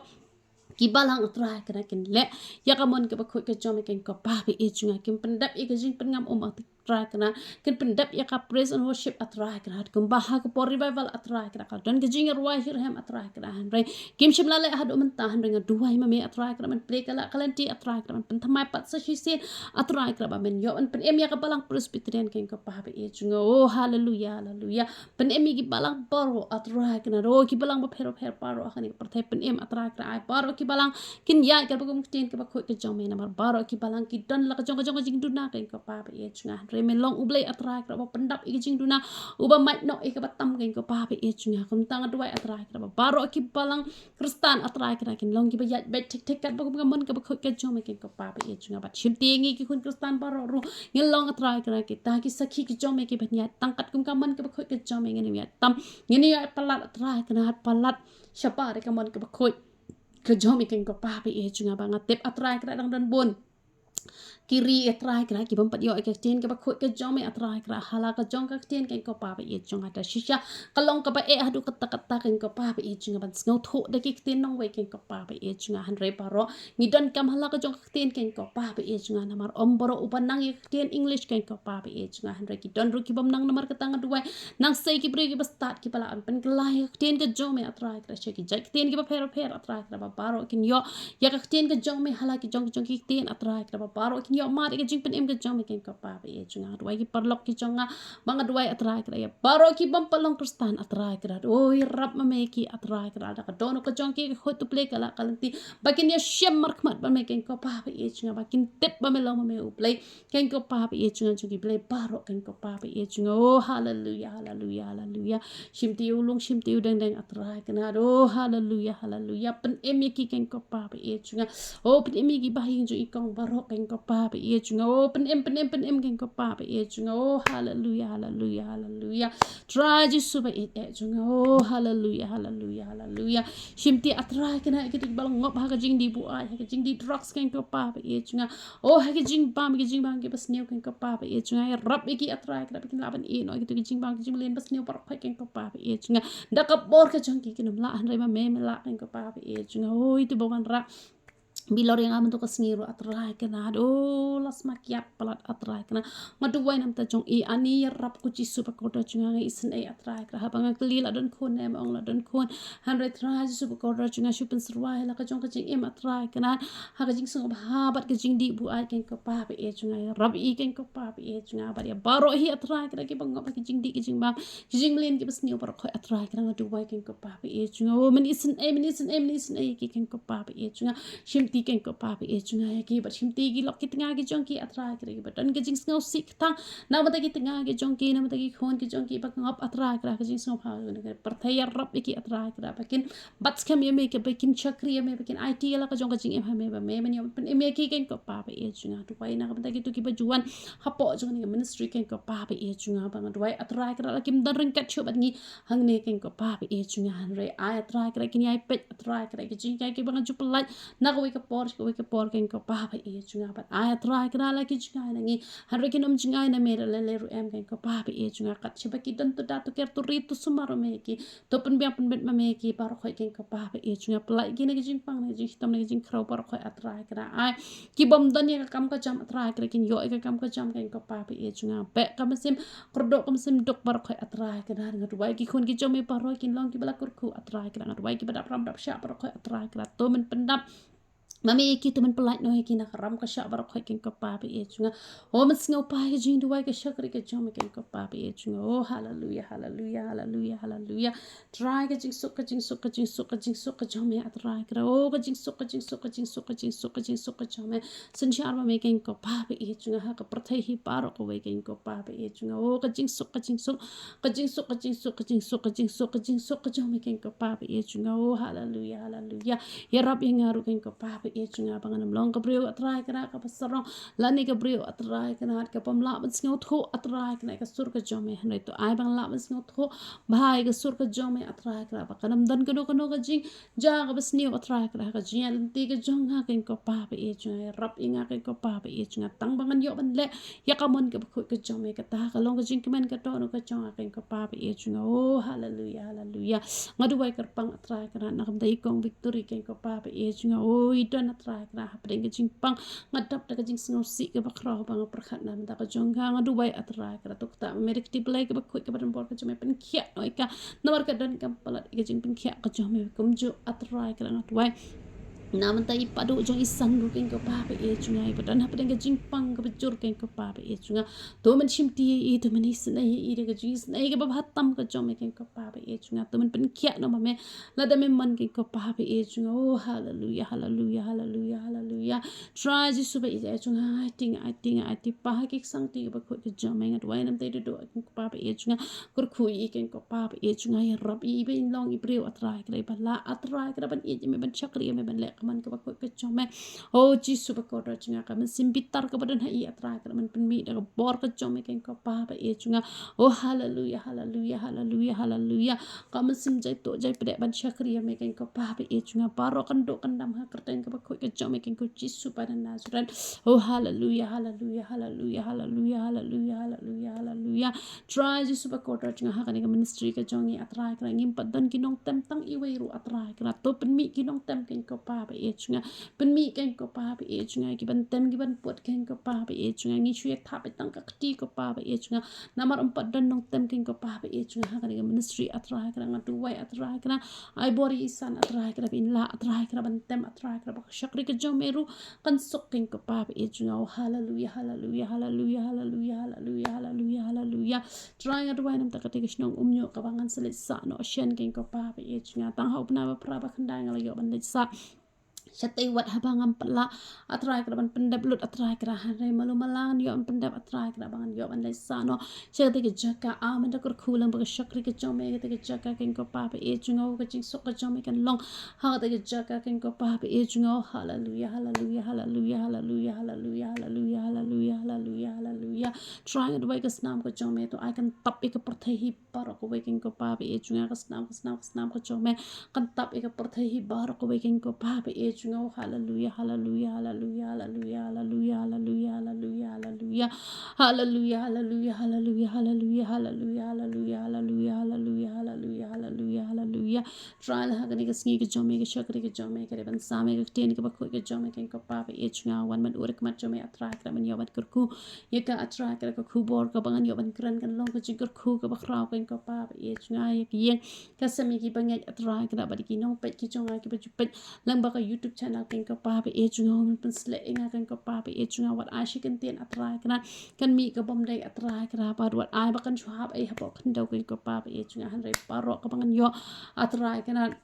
ki balang, A Trai Kynrad, kin leh ïa ka mon kaba khuid ka jong me, kynrad ko Pa ba ïeit jong nga, kin pyndep ïa ka jingpyngam um, A Trai Kynrad, kin pyndep ïa ka praise and worship, A Trai Kynrad, kumba ha ka por revival, A Trai Kynrad, ka don ka jingrwai shitrhem, A Trai Kynrad, hynrei kim shym la leh haduh mynta. Hynrei nga duwai ma me, A Trai Kynrad, ban plie ka lad ka lynti, A Trai Kynrad, ban pynthymmai pat sa shisien, A Trai Kynrad, ba men ïoh ban pynim ïa ka balang Presbyterian, kynrad ko Pa ba ïeit jong nga. Oh, haleluia, haleluia. Pynim ïa ki balang baroh, A Trai Kynrad, oh, ki balang bapher bapher baroh ha kane ka pyrthei, pynim, A Trai Kynrad, ai baroh ki balang kin ïaid katba kum ka ktien kaba khuid ka jong me, namar baroh ki balang ki don la ka jong ka jong ka jingduna, kynrad ko Pa ba ïeit jong nga, hynrei me long U Blei, A Trai Kynrad, uba pyndap ïa ka jingduna, uba mait noh ïa kaba tam, kynrad ko Pa ba ïeit jong nga. Kumta nga duwai, A Trai Kynrad, ba baroh ki balang Khristan, A Trai Kynrad, kin long kiba ïaid beit thik thik katba kum ka mon kaba khuid ka jong me, kynrad ko Pa ba ïeit jong nga, bad shimti ngi ki khun Khristan baroh ruh ngin long, A Trai Kynrad, kita ki sakhi ki jong me kiban ïaid tang katkum ka mon kaba khuid ka jong me, ngin ïaid tam, ngin ïaid palat, A Trai Kynrad, palat shabar ïa ka mon kaba khuid ka jong me, kynrad ko Pa ba ïeit jong nga, ba nga tip, A Trai Kynrad, dang don bun ki ri, A Trai Kynrad, ki bym pat ïoh ïa ka ktien kaba khuid ka jong me, A Trai Kynrad, ha la ka jong ka ktien, kynrad ko Pa ba ïeit jong nga. Da shisha ka long kaba eh haduh katta katta, kynrad ko Pa ba ïeit jong nga, ban sngewthuh da ki ktien nongwei, kynrad ko Pa ba ïeit jong nga, hynrei baroh ngi donkam ha la ka jong ka ktien, kynrad ko Pa ba ïeit jong nga, namar ym baroh uba nang ïa ka ktien English, kynrad ko Pa ba ïeit jong nga, hynrei ki don ruh ki bym nang. Namar kata nga duwai, nang sei ki briew kiba stad kiba lah ban pynkylla ïa ka ktien ka jong me, A Trai Kynrad, sha ki jait ktien kiba pher bapher, A Trai Kynrad, ba baroh kin ïoh ïa ka ktien ka jong me ha la ki jong ki jong ki ktien, A Trai Kynrad, ba baroh kin ïoh mad ïa ka jingpynim ka jong me, kynrad ko Pa ba ïeit jong nga. Duwai ki paralok ki jong nga, ba nga duwai, A Trai Kynrad, ïa baroh ki bym pat long Khristan, A Trai Kynrad, oh, ïarap ma me ïa ki, A Trai Kynrad, da ka dohnud ka jong ki, ka khuid, to plie ka lad ka lynti, ba kin ïashem markhmat bad me, kynrad ko Pa ba ïeit jong nga, ba kin tip ba me long ma me U Blei, kynrad ko Pa ba ïeit jong nga, jong ki blei baroh, kynrad ko Pa ba ïeit jong nga. Oh, haleluia, haleluia, haleluia. Shimti u lung, shimti u deng deng, A Trai Kynrad, oh, haleluia, haleluia. Pynim ïa ki, kynrad ko Pa ba ïeit jong nga. Oh, pynim ïa ki bahaïing jong i kong baroh, kynrad ko Pa ba ïeit jong nga. Oh, pynim, pynim, pynim, kynrad ko Pa ba ïeit jong nga. Oh, haleluia, haleluia, haleluia. Trai Jisu ba ïeit eh jong nga. Oh, haleluia, haleluia, haleluia. Shimti, A Trai Kynrad, ïa kito kiba la ngop ha ka jingdih buaid, ha ka jingdih drugs, kynrad ko Pa ba ïeit jong nga. Oh, ha ki jingbam, ki jingbam kiba sniew, kynrad ko Pa ba ïeit jong nga. Ïarap ïa ki, A Trai Kynrad, ba kin lah ban ïeh noh ïa kito ki jingbam, ki jingmlien ba sniew baroh khoit, kynrad ko Pa ba ïeit jong nga. Da ka bor ka jong ki kin ym lah, hynrei ma me me lah, kynrad ko Pa ba ïeit jong nga. Oh, ïa uto uba wanrah Bilor ïa nga mynta ka sngi ruh A Trai Kynrad. Oh, la sma kiad palat A Trai Kynrad. Nga duwai namar jong i, ani ïarap ko Jisu ba kordor jong nga, nga isynei A Trai Kynrad. Haba nga kylli la don khun ne em, ong la don khun. Hynrei Trai Jisu ba kordor jong nga, shu pynsyrwa ïa la ka jong ka jingim A Trai Kynrad. Ha ka jingsngewbha bad ka jingdih buaid keiñ ko Pa ba ïeit jong nga. Ïarap i keiñ ko Pa ba ïeit jong nga. Bad ïa baroh hi A Trai Kynrad kiba ngop ha ka jingdih ka jingbam, ki jingmlien kiba sniew baroh khoit A Trai Kynrad, nga duwai keiñ ko Pa ba ïeit jong nga. Oh, men isynei, men isynei, men isynei ïa ki keiñ ko Pa ba ïeit jong nga. Shimti keiñ ko Pa ba ïeit jong nga ïa ki, bad shimti ki lok ki tnga ki jong ki A Trai Kynrad, kiba don ka jingsngewsih ktang. Namar ki tnga ki jong ki, namar ki khun ki jong ki ba ngop A Trai Kynrad, ka jingsngewbha jong ka pyrthei, ïarap ïa ki A Trai Kynrad, ba kin bat skhem ïa me, kiba kin shakri ïa me, ba kin aiti ïa la ka jong ka jingim ha me, ba me men ïoh ban pynim ïa ki keiñ ko Pa ba ïeit jong nga. Duwai na ka bynta kito kiba ju wan hapoh jong kane ka ministry keiñ ko Pa ba ïeit jong nga, ba nga duwai A Trai Kynrad la kim don ryngkat shuh bad ngi hangne keiñ ko Pa ba ïeit jong nga. Hynrei ai A Trai Kynrad kin ïai peit A Trai Kynrad ki jinghikai kiba nga ju pyllait na kawei ka por sha kawei ka por keiñ ko Pa ba ïeit jong nga. Bad ai A Trai Kynrad la ki jngai na ngi, hynrei kin ym jngai na me, la lei ruh em keiñ ko Pa ba ïeit jong nga. Kat shaba ki don to da to ker to ri to sumar me ïa ki, to pynbiang pynbeit ma me ïa ki baroh khoit keiñ ko Pa ba ïeit jong nga. Pyllait ki na ka jingpang, na ka jingshitom, na ka jingkhraw baroh khoit A Trai Kynrad. Ai ki bym don ïa ka kam ka jam A Trai Kynrad kin ïoh ïa ka kam ka jam keiñ ko Pa ba ïeit jong nga. Beh ka mynsiem kyrduh, ka mynsiem duk baroh khoit A Trai Kynrad. Nga duwai ki khun ki jong me baroh kin long kiba la kyrkhu A Trai Kynrad. Nga duwai kiba dap ram dap shah baroh khoit A Trai Kynrad, to men pyndap ma me ïa ki, to men pyllait noh ïa ki na ka ram ka shah baroh khoit keiñ ko Pa ba ïeit jong nga. Oh, men sngewbha ïa ka jingduwai ka shakri ka jong me keiñ ko Pa ba ïeit jong nga. Oh, haleluya, haleluya, haleluya, haleluya. Trai ka jingsuk, ka jingsuk, ka jingsuk, ka jingsuk ka jong me A Trai Kynrad. Oh, ka jingsuk, ka jingsuk, ka jingsuk, ka jingsuk, ka jingsuk ka jong me. Synshar ma me keiñ ko Pa ba ïeit jong nga ha ka pyrthei hi baroh kawei keiñ ko Pa ba ïeit jong nga. Oh, ka jingsuk, ka jingsuk, ka jingsuk, ka jingsuk, ka jingsuk, ka jingsuk, ka jingsuk ka jong me keiñ ko Pa ba ïeit jong nga. Oh, haleluya, haleluya. Ïarap ïa nga ruh keiñ ko Pa ba ïeit jong nga, ba ngan ym long ka briew A Trai Kynrad kaba sarong, lane ka briew A Trai Kynrad ka bym lah ban sngewthuh A Trai Kynrad ïa ka sur ka jong me. Hynrei to ai ba ngan lah ban sngewthuh bha ïa ka sur ka jong me A Trai Kynrad, ba kan ym don kano kano ka jing ja kaba sniew A Trai Kynrad ha ka jingïaid lynti ka jong nga keiñ ko Pa ba ïeit jong nga. Ïarap ïa nga keiñ ko Pa ba ïeit jong nga, tang ba ngan ïoh ban leh ïa ka mon kaba khuid ka jong me. Kata ka long ka jingkmen ka dohnud ka jong nga keiñ ko Pa ba ïeit jong nga. Oh, haleluya, haleluya. Nga duwai kyrpang A Trai Kynrad na ka bynta i Kong Victory keiñ ko Pa ba ïeit jong nga. Oh, i don A Trai Kynrad hapdeng ka jingpang. Nga dap da ka jingsngewsih kaba khraw ba nga pyrkhat na ka bynta ka jong ka. Nga duwai A Trai Kynrad, to kata ma me da ka kti blei kaba khuid kaba don bor ka jong me, pynkhiah noh ïa ka. Namar ka donkam palat ïa ka jingpynkhiah ka jong me kumjuh A Trai Kynrad. Nga duwai na ka bynta i Padu jong i San ruh keiñ ko Pa ba ïeit jong nga, iba don hapdeng ka jingpang kaba jur keiñ ko Pa ba ïeit jong nga. To men shimti ïa i, to men isynei ïa i da ka jingisynei kaba bha tam ka jong me keiñ ko Pa ba ïeit jong nga. To men pynkhiah noh ma me lada me mon keiñ ko Pa ba ïeit jong nga. Oh, haleluya, haleluya, haleluya, haleluya. Trai Jisu ba ïeit jong nga, aiti nga, aiti nga, aiti Pa ha ki ksangti kaba khuid ka jong me. Nga duwai na ka bynta i Duduh keiñ ko Pa ba ïeit jong nga. Kyrkhu ïa i keiñ ko Pa ba ïeit jong nga, ïarap ïa i ba in long i briew A Trai Kynrad ba lah A Trai Kynrad ban ïeit ïa me, ban shakri ïa me, ban leh ka mon kaba khuid ka jong me. Oh Jisu ba kordor jong nga, ka mynsiem bitar kaba don ha i A Trai Kynrad, men pynmih da ka bor ka jong me keiñ ko Pa ba ïeit jong nga. Oh haleluya, haleluya, haleluya, haleluya. Ka mynsiem jai tuh jai pdeng ban shakri ïa me keiñ ko Pa ba ïeit jong nga. Baroh kan duh kan dam ha ka kyrteng kaba khuid ka jong me keiñ ko Jisu ba na Nazaret. Oh haleluya, haleluya, haleluya, haleluya, haleluya, haleluya, haleluya. Trai Jisu ba kordor jong nga, ha kane ka ministry ka jong ngi A Trai Kynrad, ngim pat don ki nongtem tang iwei ruh A Trai Kynrad. To pynmih ki nongtem keiñ ko Pa ba ïeit jong nga. Pynmih keiñ ko Pa ba ïeit jong nga, ki ban tem ki ban put keiñ ko Pa ba ïeit jong nga. Ngi shu ïa thap ïa tang ka kti ko Pa ba ïeit jong nga. Namar ym pat don nongtem keiñ ko Pa ba ïeit jong nga ha kane ka ministry A Trai Kynrad. Nga duwai A Trai Kynrad, ai bor ïa i San A Trai Kynrad, ba in lah A Trai Kynrad ban tem A Trai Kynrad, ba ka shakri ka jong me ruh kan suk keiñ ko Pa ba ïeit jong nga. Oh haleluya, haleluya, haleluya, haleluya, haleluya, haleluya, haleluya. Trai nga duwai na ka bynta kata ka shnong Umñiuh kaba ngan sa leit sah noh shen keiñ ko Pa ba ïeit jong nga. Tang ha u bnai ba phra ba khyndai nga la ïoh ban leit sah shatei wat haba ngam pat lah A Trai Kynrad ban pyndep lut A Trai Kynrad, hynrei malu mala ngan ïoh ban pyndep A Trai Kynrad, ba ngan ïoh ban leit sah noh sha kata ka jaka. Amen. To kyrkhu lang ba ka shakri ka jong me ha kata ka jaka keiñ ko Pa ba ïeit jong nga. Oh ka jingsuk ka jong me kan long ha kata ka jaka keiñ ko Pa ba ïeit jong nga. Oh haleluya, haleluya, haleluya, haleluya, haleluya, haleluya, haleluya, haleluya, haleluya. Trai nga duwai ka snam ka jong me to ai kan tap ïa ka pyrthei hi baroh kawei keiñ ko Pa ba ïeit jong nga. Ka snam, ka snam, ka snam ka jong me kan tap ïa ka pyrthei hi baroh kawei keiñ ko Pa ba ïeit Jngo. Hallelujah, hallelujah, hallelujah, hallelujah, hallelujah, hallelujah, hallelujah, hallelujah. Hallelujah, hallelujah, hallelujah, hallelujah, hallelujah, hallelujah, hallelujah, hallelujah, hallelujah, hallelujah, hallelujah. Trai, la ha kane ka sngi ka jong me, ka shakri ka jong me ka dei ban sam ïa ka ktien kaba khuid ka jong me, kong Kpa ba ïeit jong nga. Wan ban ur ïa ka mat jong me, A Trai Kynrad, ban ïoh ban kyrkhu ïa ka, A Trai Kynrad, ka khubor kaba ngan ïoh ban kren kan long ka jingkyrkhu kaba khraw, kong Kpa ba ïeit jong nga, ïa ka ïing ka sem, ïa ki bangeit, A Trai Kynrad, bad ïa ki nongpeit ki jong nga kiba ju peit lyngba ka YouTube channel, kong Kpa ba ïeit jong nga. Wan pynsleh ïa nga, kong Kpa ba ïeit jong nga. Wat ai shi kyntien, A Trai Kynrad, kan mih ka bym dei, A Trai Kynrad, bad wat ai ba kan shu hap ei hapoh khyndew, kong Kpa ba ïeit jong nga. Hynrei baroh kaba ngan ïoh, A Trai Kynrad,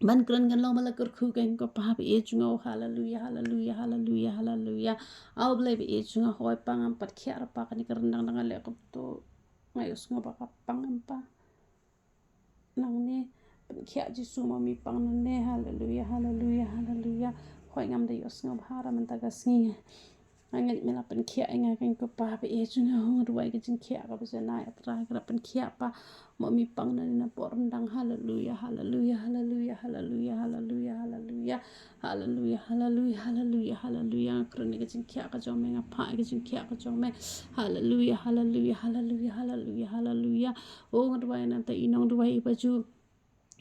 ban kren kan long ba la kyrkhu, kong Kpa ba ïeit jong nga. Hallelujah, hallelujah, hallelujah, hallelujah. A U Blei ba ïeit jong nga, hooid Pa, ngam pat khiah re Pa, kane ka ryndang da nga leh kumto. Nga ïohsngew ba ka pang, em Pa. Nangne, pynkhiah Jisu, ma me pang nangne. Hallelujah, hallelujah, hallelujah. Hooid, ngam da ïohsngew bha re mynta ka sngi. Nga ngeit me la pynkhiah ïa nga, kong Kpa ba ïeit jong nga. Nga duwai ka jingkhiah kaba janai, A Trai Kynrad, pynkhiah Pa, ma me pang nangne napoh ryndang. Hallelujah, hallelujah, hallelujah, hallelujah, hallelujah, hallelujah. Hallelujah, hallelujah, hallelujah, hallelujah. Nga kren ïa ka jingkhiah ka jong me, nga phah ïa ka jingkhiah ka jong me. Hallelujah, hallelujah, hallelujah, hallelujah, hallelujah. O, nga duwai na bynta i nongduwai iba ju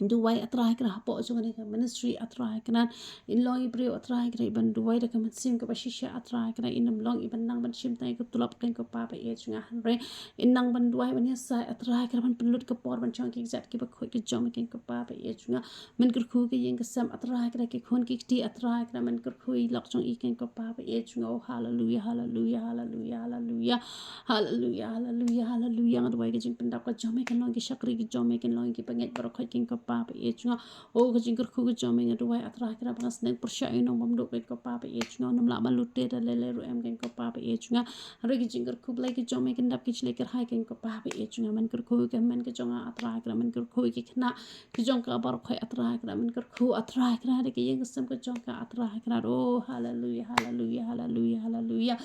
duwai, A Trai Kynrad, hapoh jong kane ka ministry, A Trai Kynrad. In long i briew, A Trai Kynrad, iban duwai da ka mynsiem kaba shisha, A Trai Kynrad. In ym long iban nang ban shim tang ïa ka tulop, kong Kpa ba ïeit jong nga, hynrei in nang ban duwai ban ïasaid, A Trai Kynrad, ban pynlut ka por ban shong ki kjat kiba khuid ki jong me, kong Kpa ba ïeit jong nga. Men kyrkhu ki ïing ki sem, A Trai Kynrad, ki khun ki kti, A Trai Kynrad, men kyrkhu i lok jong i, kong Kpa ba ïeit jong nga. O, hallelujah, hallelujah, hallelujah, hallelujah. Hallelujah, hallelujah, hallelujah. Nga duwai ka jingpyndap ka jong me kan long ki shakri ki jong me, kan long ki bangeit baroh khoit, kong Kpa ba ïeit jong nga. O, ka jingkyrkhu ka jong me nga duwai, A Trai Kynrad, ba ngan sneng pyrshah ïa u nongbymduh, kong Kpa ba ïeit jong nga. Nym lah ban lute da lei lei ruh em, kong Kpa ba ïeit jong nga. Hynrei ki jingkyrkhu Blei ki jong me kin dap ki jlei kyrhai, kong Kpa ba ïeit jong nga. Men kyrkhu ka hynmen ka jong nga, A Trai Kynrad, men kyrkhu ki khynnah ki jong ka baroh khoit, A Trai Kynrad, men kyrkhu, A Trai Kynrad, da ki ïing ki sem ki jong ka, A Trai Kynrad. O, hallelujah, hallelujah, hallelujah, hallelujah.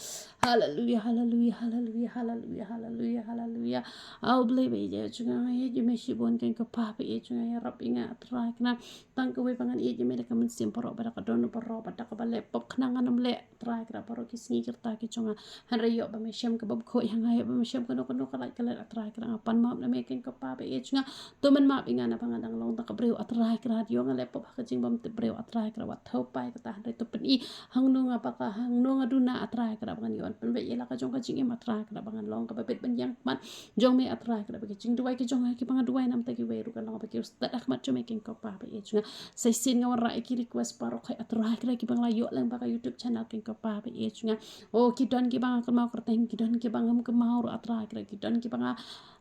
Hallelujah, hallelujah, hallelujah, hallelujah, hallelujah, hallelujah. A U Blei ba ïeit jong nga, nga ïeit ïa me shibun, kong Kpa ba ïeit jong nga, ïarap ïa nga, A Trai Kynrad. Tang kawei ba ngan ïeit ïa me da ka mynsiem baroh bad da ka dohnud baroh bad da kaba leh pop, khnang ngan ym leh, A Trai Kynrad, baroh ki sngi ki rta ki jong nga. Hynrei ïoh ba me shem ka bymkhuid ha nga, ïoh ba me shem kano kano ka lait ka lait, A Trai Kynrad, nga pan map na me, kong Kpa ba ïeit jong nga. To men map ïa nga naba nga dang long tang ka briew, A Trai Kynrad. Ïoh nga leh pop ha ka jingbymtip briew, A Trai Kynrad, wat thew paid kata, hynrei to pyni hangno nga baka, hangno nga duna, A Trai Kynrad, ba ngan ïoh ban pynbeit ïa la ka jong ka jingim, A Trai Kynrad, ba ngan long kaba bit ban ïeng ha khmat jong me, A Trai Kynrad, ba ki jingduwai ki jong nga kiba nga duwai na bynta kiwei ruh kan long ba ki stad ha khmat jong me, kong Kpa ba ïeit jong nga. Sa shisien nga wanrah ïa ki request baroh khoit, A Trai Kynrad, kiba nga la ïoh lyngba ka YouTube channel, kong Kpa ba ïeit jong nga. O, ki don kiba nga kynmaw kyrteng, ki don kiba ngam kynmaw ruh, A Trai Kynrad, ki don kiba nga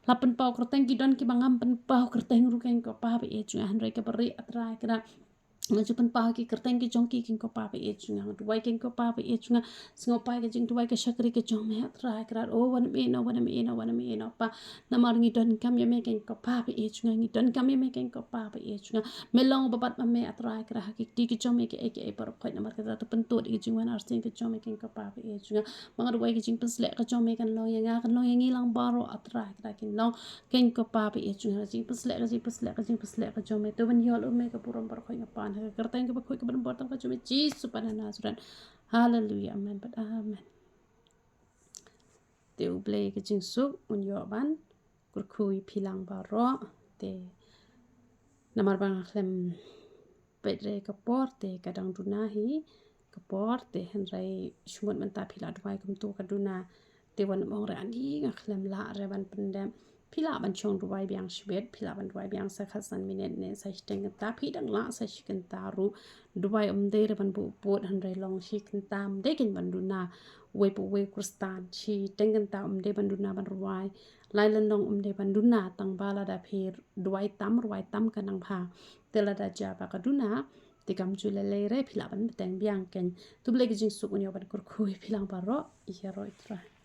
la pynpaw kyrteng, ki don kiba ngam pynpaw kyrteng ruh, kong Kpa ba ïeit jong nga. Hynrei kaba rieh, A Trai Kynrad, nga ju pynpaw ki kyrteng ki jong ki, kong Kpa ba ïeit jong nga. Nga duwai, kong Kpa ba ïeit jong nga, sngewbha ka jingduwai ka shakri ka jong me, A Trai Kynrad. O, wan ym ïehnoh, wan ym ïehnoh, wan ym ïehnoh, Pa. Namar ngi donkam ïa me, kong Kpa ba ïeit jong nga, ngi donkam ïa me, kong Kpa ba ïeit jong nga. Me long ba bat ma me, A Trai Kynrad, ha ki kti ki jong me, kiei kiei baroh khoit. Namar kata to pyntud ïa ka jingwan arsien ka jong me, kong Kpa ba ïeit jong nga. Ba nga duwai ka jingpynsleh ka jong me kan long ïa nga, kan long ïa ngi lang baroh, A Trai Kynrad, kin long, kong Kpa ba ïeit jong nga. Ka jingpynsleh, ka jingpynsleh, ka jingpynsleh ka jong me, to ban ïoh lut me ka burom baroh khoit, nga pan ha ka kyrteng kaba khuid kaba donbor tam ka jong me, Jisu Khrist na Nasareth. Hallelujah, amen bad amen. Te U Blei ka jingsuk un ïoh ban kyrkhu ïa phi lang baroh. Te namar ba nga khlem peit re ka por, te ka dang duna hi ka por, te hynrei shu mut mynta phi la duwai kumto ka duna. Te wan ym ong re ani nga khlem lah re ban pyndep. Phi lah ban shong duwai biang shibit, phi lah ban duwai biang sa khatsan minit ne sa shiteng kynta, phi dang lah sa shi kynta ruh. Duwai ym dei re ban buh pud, hynrei long shi kynta ym dei kein ban duna. Uwei pa uwei u Khristan, shiteng kynta ym dei ban duna ban rwai. Lai lynnong ym dei ban duna, tang ba lada phi duwai tam, rwai tam ka nang bha. Te lada jia ba ka duna, te kam ju lei lei re, phi lah ban bteng biang kein. To U Blei ka jingsuk un ïoh ban kyrkhu ïa phi lang baroh, ïaroh Trai.